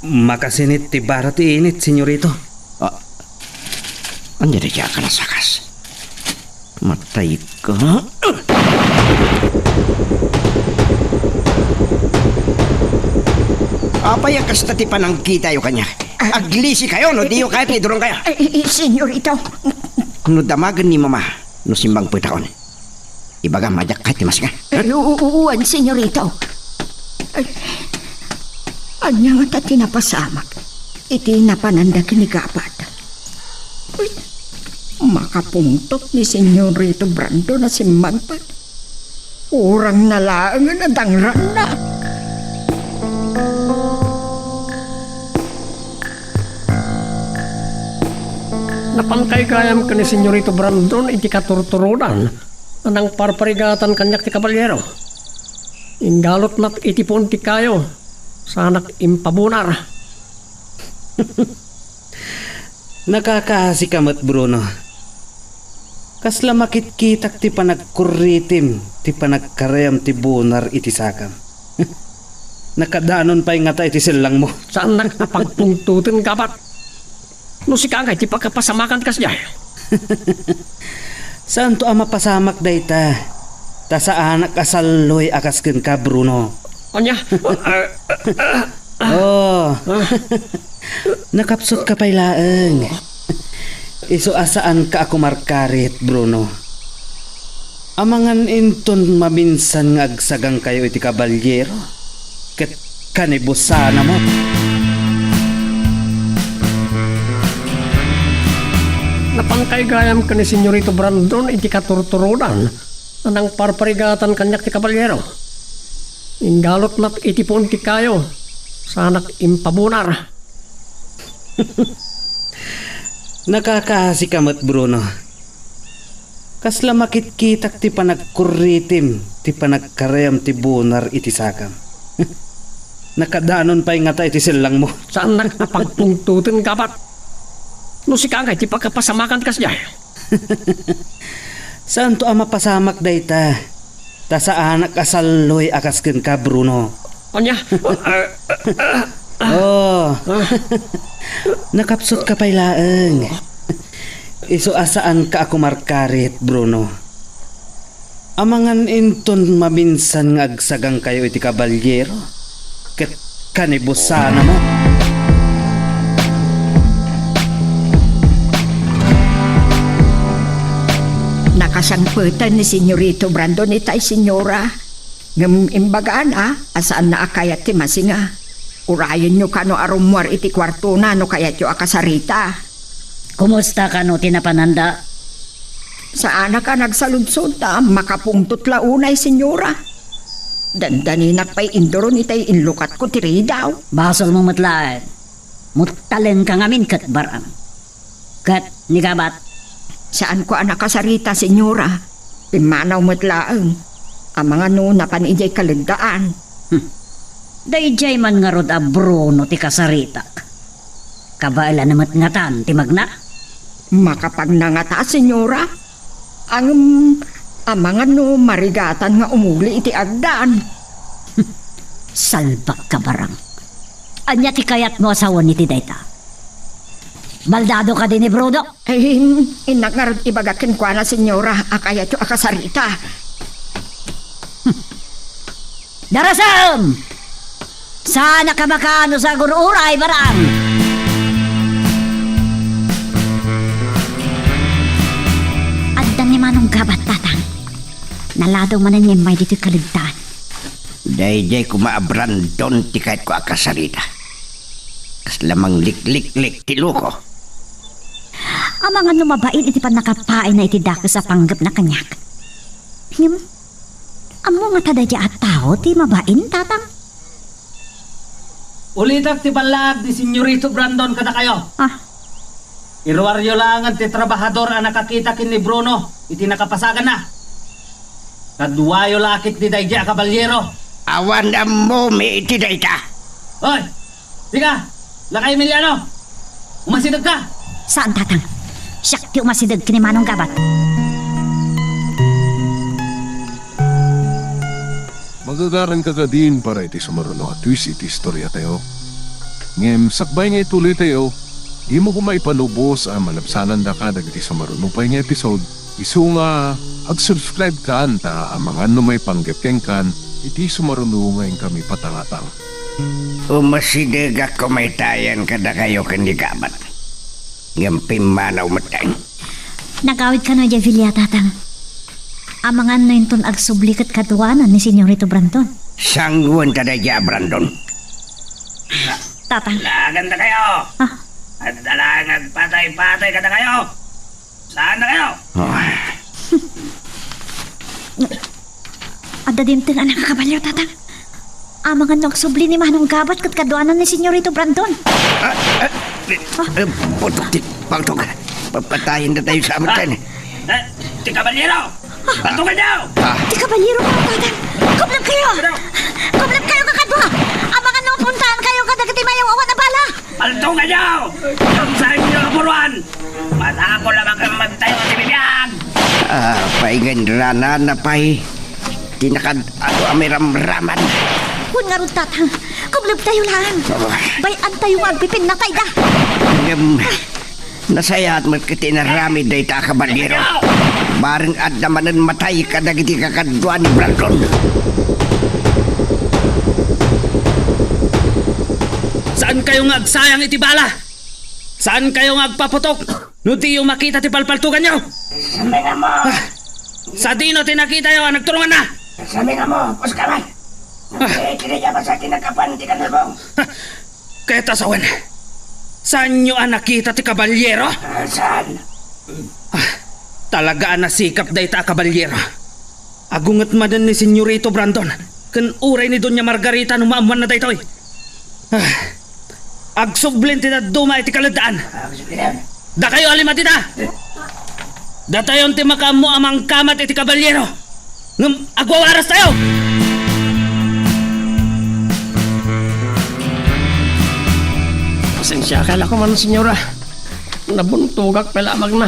makasinit ti bara ti init, Senyorito. Ah, ania dayta a kanasakas? Matayka. Apay a kasta ti panangkitayo kaniak? Aglisikayo no diyo kayat nga idurongkayo. Ay, ay, ay, Senyorito. No damagen ni Mama, no simmangpetaon. Ibagam a diak kayat ti masinga. Ay, u-, u-, uwan, Senyorito. Ay, ania ngata ti napasamak iti napananda ken ni Gabat? Uy, makapungtot ni Senyorito Brandon a simmangpet. Urangna laengen a dangranna. Napankay gayam ken ni Senyorito Brandon iti katurturodan a nangparparigatan kaniak ti kaballiero. Inggalutnak iti puon ti kayo, saanak impabunar. Nakakaasika met, Bruno. Kasla makitkitak ti panagkurritim, ti panagkarayam ti bunar iti sakam. Nakadanon pay ngata iti sellangmo. Saannak a pagpungtoten, Gabat. No sika ngay ti pakapasamakan kasdiay. Saanto a mapasamak dayta, ta saanak a salloy a kas kenka, Bruno. Ania? Ah, ah, ah, ah. Oh. Ah. Nakapsutka pay laeng. Isu a saanka a kumarkarit, Bruno. Amangan inton maminsan nga agsagangkayo iti kaballiero, ket kanibusana met. Napankay gayam ken ni Senyorito Brandon iti katurturodan a nangparparigatan kaniak ti kaballiero. Inggalutnak iti puon ti kayo, saanak impabunar. Nakakaasika met, Bruno. Kasla makitkitak ti panagkurritim, ti panagkarayam ti bunar iti sakam. Nakadanon pay ngata iti sellangmo. Saannak a pagpungtoten, Gabat. No sika ngay ti pakapasamakan kasdiay. Saanto a mapasamak dayta, ta saanak a salloy a kas kenka, Bruno. Ania? Ah, ah, ah, ah. Oh. Ah. Nakapsutka pay laeng. Isu a saanka a kumarkarit, Bruno. Amangan inton maminsan nga agsagangkayo iti kaballiero, ket kanibusana met. Nakasangpeten ni Senyorito Brandon itay, Senyora. Ngem imbagana a saanna a kayat ti masinga. Urayenyo kano a rummuar iti kuartona no kayatyo a kasarita. Kumusta kano ti napananda? Saanak a nagsaludsod ta makapungtot la unay, Senyora. Dandaninak pay induron itay inlukatko ti ridaw. Basolmo met laeng. Muttalenka ngamin ket bar-am. Ket ni Gabat, Saanko a nakasarita, Senyora. Pimmanaw met laeng. Amangan no napan idiay kaleddaan. Hmm. Daydiay man ngarud a Bruno ti kasaritak. Kabaelan met ngatan ti magna? Makapagna ngata, Senyora. Ngem amangan no marigatan nga umuli iti agdan. Salbak ka, Barang. Ania ti kayatmo a sawen iti dayta? Baldado kadi ni Bruno? Ay, innak ngarud ibaga kenkuana, Senyora, a kayatyo a kasarita. Darasem! Saan a kamakaano sa agur-uray, Barang? Adda ni Manong Gabat, Tatang. Naladaw manen nga immay ditoy kaleddaan. Daydiay koma a Brandon ti kayatko a kasarita. Kasla manglikliklik ti loko. Amangan no mabain iti pannakapaayna iti dakes a panggepna kaniak. Ngem, ammo ngata daydiay a tao ti mabain, Tatang? Ulitek ti ballaag ni Senyorito Brandon kadakayo. Ah. Iruaryo laengen ti trabahador a nakakita ken ni Bruno iti nakapasaganna. Kaduayo la ketdi daydiay a kabalyero. Awan ammomi iti dayta. Hoy! Dika! Lakay Emiliano! Umasidegka! Saan, Tatang. Siak ti umasideg ken ni Manong Gabat. Magagaranka kadin para iti sumaruno a twist iti istoriatayo. Ngem sakbay nga ituloytayo, dimo koma ipalubos a malabsanandaka dagiti sumaruno pay nga episode, isu nga ag-subscribe kan ta amangan no maipanggep kenkan iti sumaruno nga inkami patangatang. Umasidegak koma itayen kadakayo ken ni Gabat. Ngem pimmanaw metten. Nagawid kano idiay bilia, Tatang. Amangan no inton agsubli ket kaduanan ni Senyorito Brandon. Sanguen ta daydiay a Brandon. Tatang. Lagan da kayo! Ah. Adda laeng agpatay-patay kadakayo! Saan na kayo? Ah. Adda dimteng a nakakabalio, Tatang. Amangan no agsubli ni Manong Gabat ket kaduanan ni Senyorito Brandon. Ah, ah, eh, eh, putok ti pangtog. Papatayen na tayo sa amat. Ah, eh, ti kabalyero! Anto kanya? Ah. Ti kabalyero, Tatang. Kublem kayo! Ano? Kublem kayo, kakadua! Amangan no puntaan kayo kadagiti mayaw awan a bala! Palto kanya! Ang sa inyo, buruan! Masapul a magtayo ti bibiag! Ah, paingan rana na pay. Ti nakad-adu a may ramraman. Wen ngarud, Tatang, kublebtayo laeng. Oh. Bay-antayo nga agpipinnatayda. Ngem, nasayaat met ket inaramid dayta a kabalyero. Bareng adda manen matay kadagiti kakadua ni Brandon. Saan kayo nga agsayang iti bala? Saan kayo nga agpaputok? No diyo makita ti palpaltuganyo? Sami nga mo! Ah, sadino ti nakitayo a nagturunganna? Sami nga mo, puska man! Ah. Eh, kini niya basta ti nagkapan ti kanlubong. Ah, kaya ta sawen, saanyo a nakita ti kabalyero? Ah, saan? Ah, talaga a nasikap dayta a kabalyero. Agunget manen ni Senyorito Brandon ken uray ni Doña Margarita no maammoanna daytoy. Ah, agsublin ti dadduma iti kaleddaan. Dakayo a lima dita! Datayon ti makaammo a mangkamat iti kabalyero. Ngem agwawarastayo! Pasensiaka la koman, senyora. Nabuntogak pay la a magna.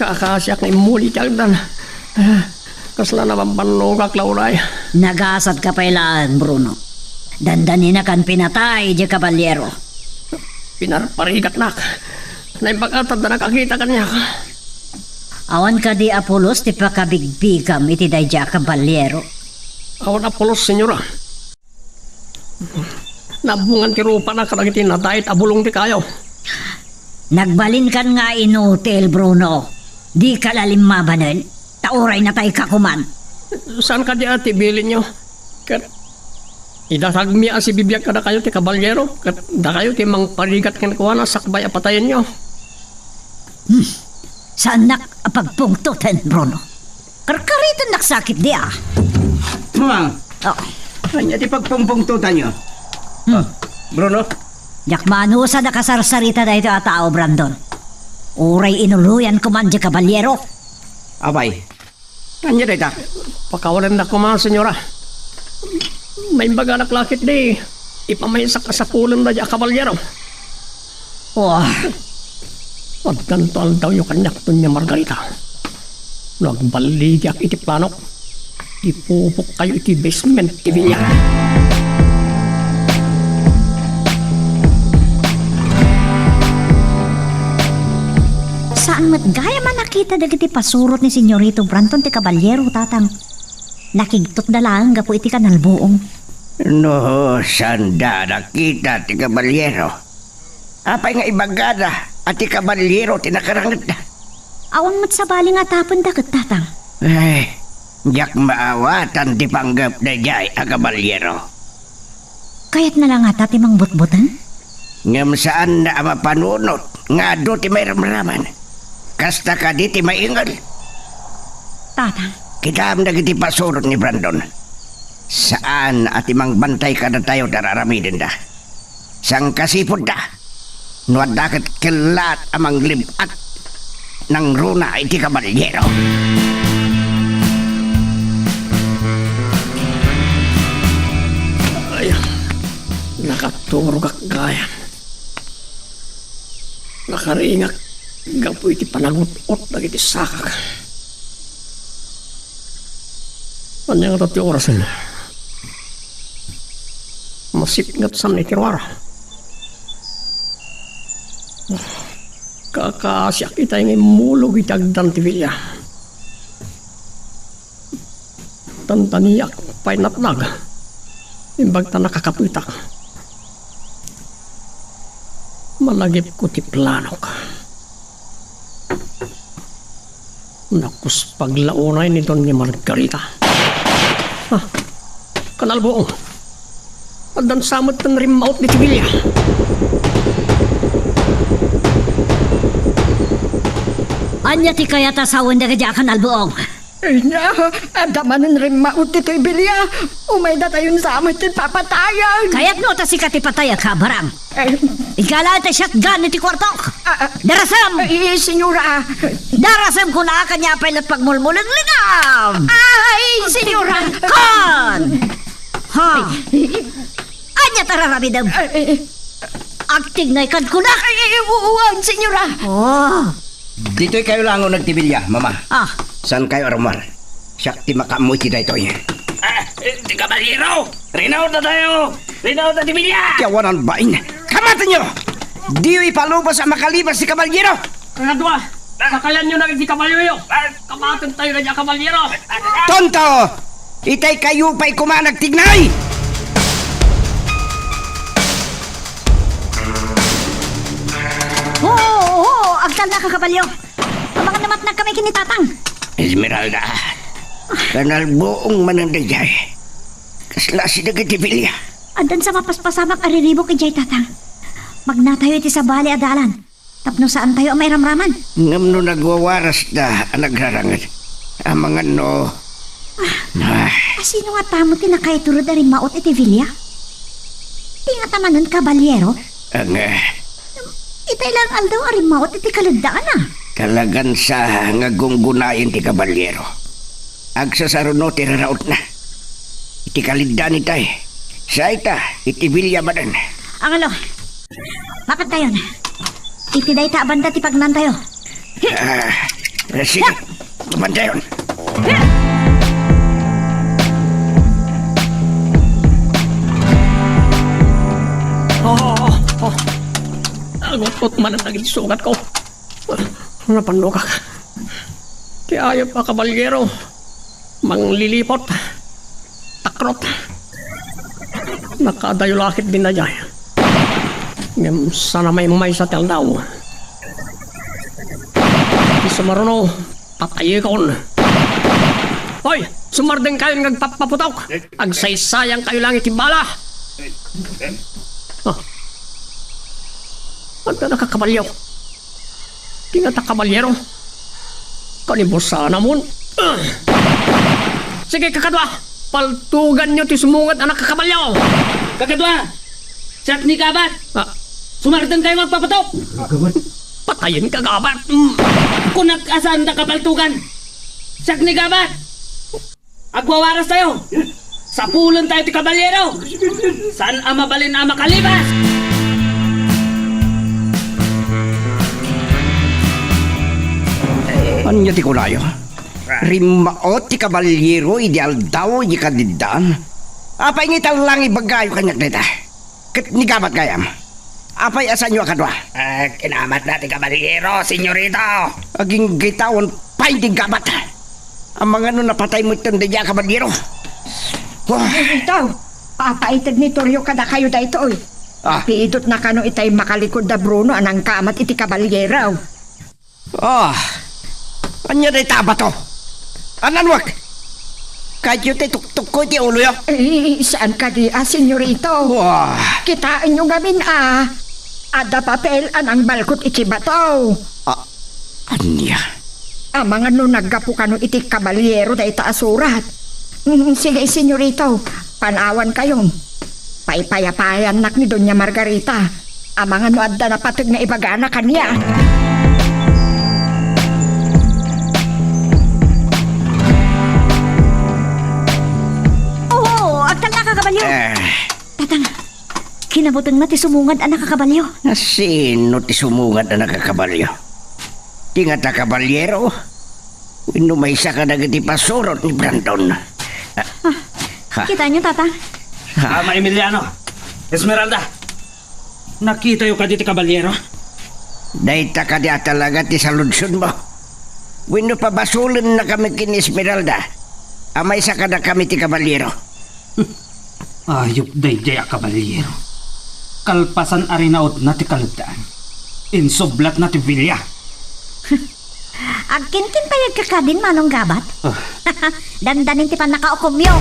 Kaakasiak nga immuli ti agdan. Ah, kasla nabambannogak la uray. Nagasatka pay laeng, Bruno. Dandaninakan pinatay diay kabalyero. Pinarparigatnak. Naimbag a ta adda nakakita kaniak. Awan kadi a pulos ti pakabigbigam iti daydiay a kabalyero? Awan a pulos, senyora. Nabungan ti rupana kadagiti nadait a bulong ti kayo. Nagbalinkan nga inutil, Bruno. Dika la limmabanen, ta uray natayka koman. Saan kadi a ti bilinyo? Ket idasagmi a sibibiag kadakayo ti kabalyero, ket dakayo ti mangparigat kenkuana sakbay a patayenyo. Hmm. Saannak a pagpungtoten, Bruno. Karkaritennak sakit di, ah. Bruno. Oh. Ania ti pagpungpungtotanyo? Hmm. Oh, Bruno? Diak maanus a nakasarsarita daytoy a tao, Brandon. Uray inuloyan koma diay kabaliero. Apay, ania dayta? Pakawalendak koma, senyora. Maimbaganak la ketdi ti pamaysak a sapulenda diay a kabaliero. Wah! Addanto aldawyo kaniak, Doña Margarita. No agballigiak iti planok, ipupokkayo iti basement ti villa. Saan met gayam a nakita dagiti pasurot ni Senyorito Brandon ti kabaliero, Tatang. Nakigtotda laeng gapu iti kanalbuong. No, saanda a nakita ti kabaliero. Apay nga ibagada a ti kabaliero ti nakarangedda? Awan met sabali nga atapenda ket, Tatang. Ay, diak maawatan ti panggep daydiay a kabaliero. Kayatna la ngata ti mangbutbuteng? Ngem saanna a mapanunot nga adu ti mairamraman. Kasta kadi ti maingel. Tatang. Kitaem dagiti pasurot ni Brandon. Saan a ti mangbantay kadatayo ti ar-aramidenda. Sangkasipudda, no adda ket kellaat a manglib-at, nangruna iti kabaliero. Ay, nakaturogak gayam. Nakaringak gapu iti panagut-ot dagiti sakak. Ania ngata ti orasen? Masipnget sa iti ruar. Kakaasiak itay nga immulog iti agdan ti villa. Tantaniak pay natnag. Imbag ta nakakapetak. Malagipko ti planok. Nakuspag la unay ni Doña Margarita. Ah, kanalbuong. Addan sa met ti rimmaut ditoy villa. Ania ti kayat a sawen dagiti a kanalbuong? Ania, adda manen rimmaut ditoy villa. Umay datayon sa met ti papatayan. Kayatmo ta sika ti patayek, Barang? Eh. Igala ti shotgun iti kuartok. Ah, ah. Darasem! Ay, senyora. Darasem kuna, kaniak pay la ti pagmulmulenglengan. Ay, senyora. Kon! Ha? Ania ti ar-aramidem? Ay, ay, ay. Agtignay kad kuna. Ay, ay, wan, senyora. Oh. Ditoy kayo langon agtibilya, mama. Ah. Saan kayo arumar? Siak ti makaammo iti daytoy. Ah, eh, ti kabalyero! Rinaw ta tayo! Rinaw ta ti bilya! Ti awanan bain! Kamatenyo! Diyo ipalubas a makalibas ti kabalyero! Kakadua, sakayanyo na ti kabalyoyo! Kamaten tayo na diya kabalyero! Tonto! Itay kayo pay kumanag tignay! Oo, oo, agtalna ka kabalyo! Amangan namatnag kami ken ni Tatang. Esmeralda, kanalbuong manen daydiay. Kasla si dagiti bilya. Addan sa mapaspasamak a riribuk idiay, Tatang. Magnatayo iti sabali a dalan tapno saantayo a mairamraman. Ngem no nagwawaras da a nagraranged, amangan no Ah, Ah. asino nga tamo ti nakaiturod a rimmaut iti villa? Ti ngata manen kabalyero? Ang, ah, Itay lang aldaw a rimmaut iti kaleddaana. Talagan sa nga gunggunayen ti kabalyero. Agsasaruno ti rarautna. Iti kaleddaan itay. Sa ita, iti villa manen. Angalo, Mapantayon. Iti dayta a banda ti pagnantayo. Ah, eh, sige. Mapantayon. Oh, oh, oh, oh. Agut-ut man ang naging sugat ko. Napannukak. Ti ayop a kabalyero. Manglilipot. Takrot. Nakadayo lakit din na dyan. Ngem sana may maysa ti aldaw. Ti sumaruno, patayekon. Hoy! Sumardeng kayo nga agpappaputok! Agsaysayang kayo lang iti bala! Ah. Anta na kakabalyo? Ti ngata kabalyero. Kanibusana mon. Ah. Sige, kakadua. Paltuganyo ti sumungad a nakakabalyo. Kakadua. Siak ni kabat. Ah. Sumardeng kayo agpapatok. Pat-, Kayen ka, Gabat. Mm. Kunak a saanda kapaltugan. Siak ni Gabat. Agwawaras tayo. Sapulen tayo ti kabalyero. Saan a mabalin a makalibas? Ania ti kunayo? Rimmaot ti kabalyero idi aldaw idi kadiddaan. Apay nga ita lang ibagayo kaniak dayta? Ket ni Gabat gayam. Apay a saanyo a kadua? Eh, kinamatna ti kabalyero, senyorito. Aginggitawan pay ti Gabat. Amangan no napatay metten daydiay a kabalyero. Wah. Ito, papaited ni Torrio kadakayo daytoy. Ah. Pidotna kano itay makalikod da Bruno a nangkamat iti kabalyero. Ah, ania dayta a bato? Ananwek! Kayatyo ti tuktukko iti uloyo? Eh, saan kadi a, senyorito? Wah. Kitaenyo ngamin a, adda papel a nangbalkot iti bato. Ah, ania? Amangan no naggapu kano iti kabalyero dayta a surat. Mm, sige, senyorito, panawan kayon. Paypayapayannak ni Doña Margarita. Amangan no adda napateg nga ibagana kaniak. Oo, agtalna, kakabalyo. Eh. Tatang, kinabutengna ti sumungad a nakakabalyo. Nasino ti sumungad a nakakabalyo? Ti ngata kabalyero? Wenno maysa kadagiti pasurot ni Brandon? Ah, ha? Kitaenyo, Tatang? Ha? Ama Emiliano, Esmeralda, nakitayo kadi ti kabalyero? Dayta kadi a talaga ti saludsodmo? Wenno pabasolennakami ken ni Esmeralda a maysa kadakami ti kabalyero? Ayup daydiay a kabalyero. Kalpasan a rinautna ti kaledaan, insublatna ti villa. Agkinkinpayagka kadin, Manong Gabat? Ah. Dandanin ti pannakaukomyo.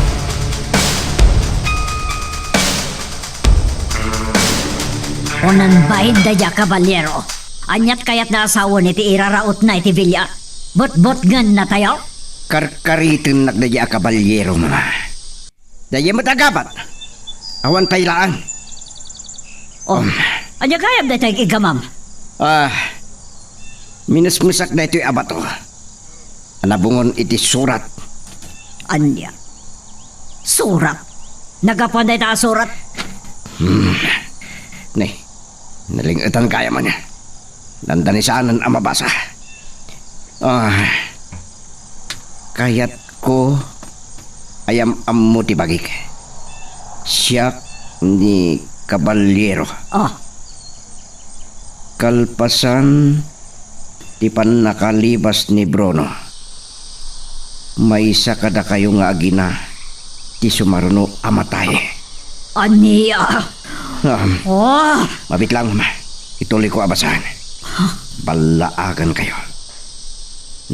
Kunan bain daydiay a kabalyero. Aniat kayatna a sawen iti irarautna iti villa? Butbutngennatayo? Karkaritennak daydiay a kabalyero, Mama. Daydiay met a Gabat. Awan pay laeng. Oh, um, ania gayam dayta ig-iggamam? Ah, minesmesak daytoy a bato a nabungon iti surat. Ania? Surat? Naggapuan dayta a surat? Hmm. Ne, naling-etan gayam ania. Nandanisanan a mabasa. Ah, kayatko a yam-ammo ti bagik. Siak ni kabalyero. Ah. Kalpasan ti pannakalibas ni Bruno, maysa kadakayo nga agina ti sumaruno a matay. Ania? Um, oh! Mabit lang, Mama. Ituliyko a basaen. Huh? Ballaagankayo.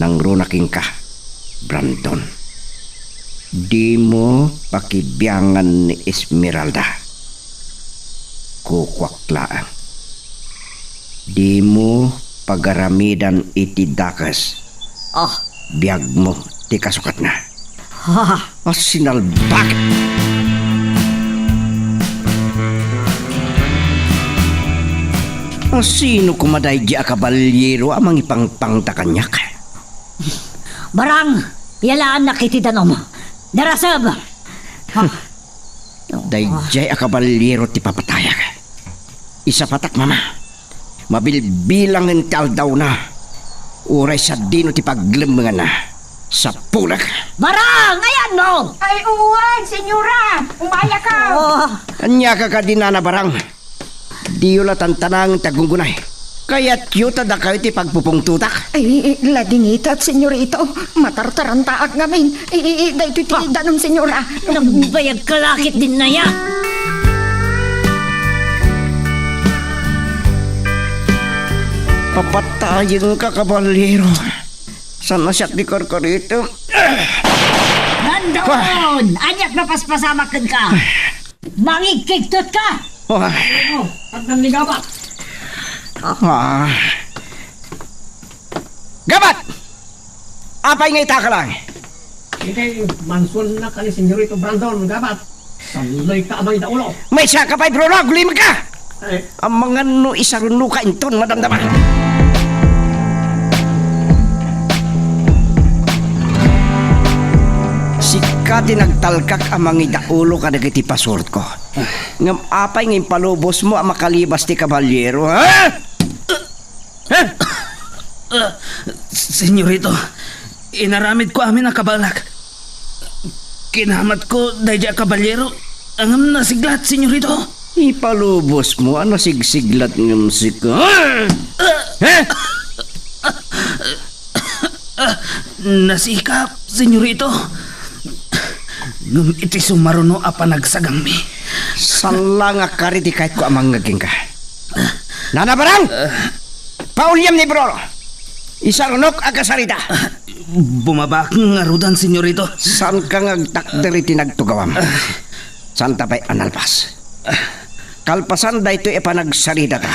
Nangruna kenka, Brandon. Dimo pakibiangan ni Esmeralda. Kukuak laeng. Dimo pagaramidan iti dakes. Ah. Biagmo ti kasukatna. Ah. A sinalbag! A sino koma daydiay a kabalyero a mangipangpangta kaniak? Barang, yalaannak iti danum. Darasem! Ah. Daydiay a kabalyero ti papatayak. Isapatak, Mama. Mabilbilangen ti aldawna. Uray sadino ti paglemmenganna. Sapulek. Barang, ayanmo? Ay, uwan, senyora. Umayaka. Oh. Aniaka kadi, Nana Barang? Diyo la tantanangen ti aggunggunay. Kayatyo ta dakayo ti pagpupungtotak? Ay, ladingitak, senyorito. Matartarantaak ngamin. I, i, i, daytoy ti danum, senyora. Nagbayag ka lakit din na ya. Papatayen ka, kabalero. Saan a siak di karkarito? Nandon! Aniak napaspasamak kenka. Mangigkigtot ka! Oh. Oh, agdan ni Gabat. Ah. Gabat! Apay nga ita ka lang? Iti mansion na ka ni Senyorito Brandon, Gabat. Sanloy ka amay da ulo. Maysa ka pay, Bruno, aggulimag ka! Eh. Amangan no isaruno ka inton madamdama. ti nagtalkak a mangidaulo kadagiti pasurotko. Ngem apay nga impalubosmo a makalibas ti kabalyero, ha? Ha? Ah, Senyorito, inaramidko amin a kabaelak. Kinamatko daydiay a kabalyero, ngem nasiglat, Senyorito. Ipalubosmo a nasigsiglat ngem sika. Ha? Ah, nasikap, Senyorito. Ngem iti sumaruno a panagsagangmi. Saan la nga kari ti kayatko a mangngeg kenka. Nana Barang! Pauliam ni Bruno! Isarunok a kasarita! Bumabak ngaruden, Senyorito. Saanka nga agtakder iti nagtugawam? Saanta pay a nalpas? Kalpasan daytoy a panagsaritata,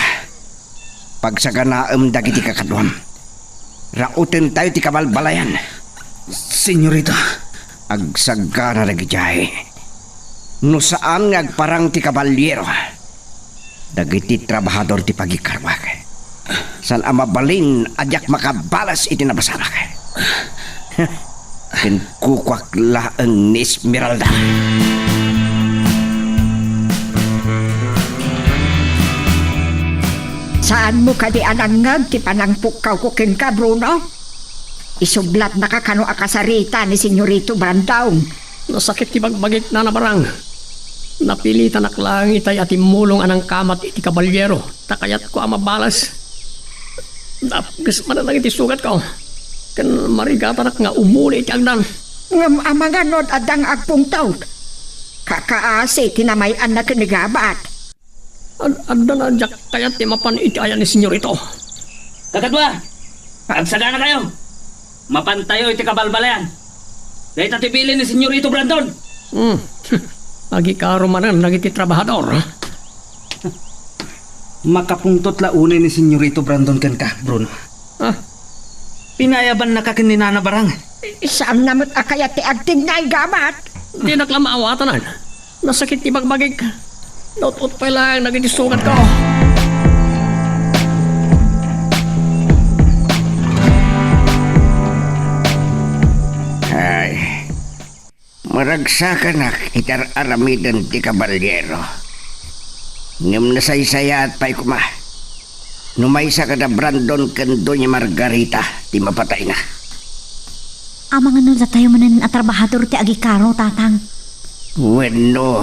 pagsaganaem dagiti kakaduam. Rautentayo ti kabalbalayan. Senyorita. Agsagana dagidiay. No saan nga agparang ti kabalyero, dagiti trabahador ti pagikaruak. Saan a mabalin a diak makabalas iti napasamak. Ken kukuak laeng ni Esmeralda. Saanmo kadi a nangngeg ti panangpukkawko kenka, Bruno? Isublatnaka kano a kasarita ni Senyorito Brandon? Nasakit ti bagbagik, Nana Barang. Napilitanak laeng itay a timmulong a nangkamat iti kabalyero, ta kayatko a mabalas. Napkes manen dagiti sugatko, ken marigatanak nga umuli iti agdan. Ngem amangan no adda nga agpungtot? Kakaasi ti namay-anna ken ni Gabat. Ad-, adda na diak kayat ti mapan iti ayan ni Senyorito. Kakadua, agsaganatayo. Mapantayo iti kabalbalayan. Dayta ti bilin ni Senyorito Brandon. Hmm. Agikaro manen dagiti trabahador. Makapungtot la unay ni Senyorito Brandon kenka, Bruno. Ah. Pinayabannaka ken ni Nana Barang. Saanna met a kayat ti agtignay, Gabat? Dinak la maawatanan. Nasakit ti bagbagik. Naut-ut pay laeng dagiti sugatko. Ay, maragsakanak iti ar-aramiden ti kabalyero. Ngem nasaysayaat pay koma no maysa kada Brandon ken Doña Margarita ti mapatayna. Amangan no datayo manen a trabahador ti agikaro, Tatang. Wenno,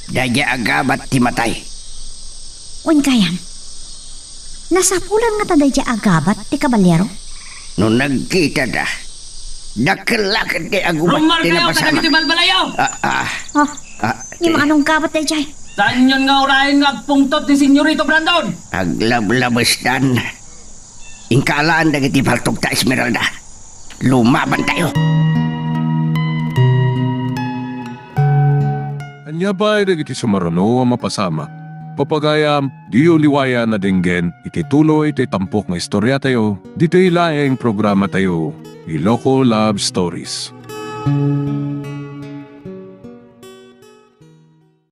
daydiay a Gabat ti matay. Wen gayam, nasapulan ngata daydiay a Gabat ti kabalyero? No nagkitada, dakkel la ket ti agubat ti napasamak. Rumarkayo kadagiti balbalayo! Ah, ah. Oh, ah, ni eh. Manong Gabat daydiay? Saanyon nga urayen nga agpungtot ni Senyorito Brandon? Aglablabestan. Inka alaen dagiti baltogta, Esmeralda. Lumabantayo. Ania pay dagiti sumaruno a mapasamak? Pagayam, diyo liwayan a denggen iti tuloy ti tampok nga istoriatayo, ditoy laeng programatayo, Iloko Love Stories.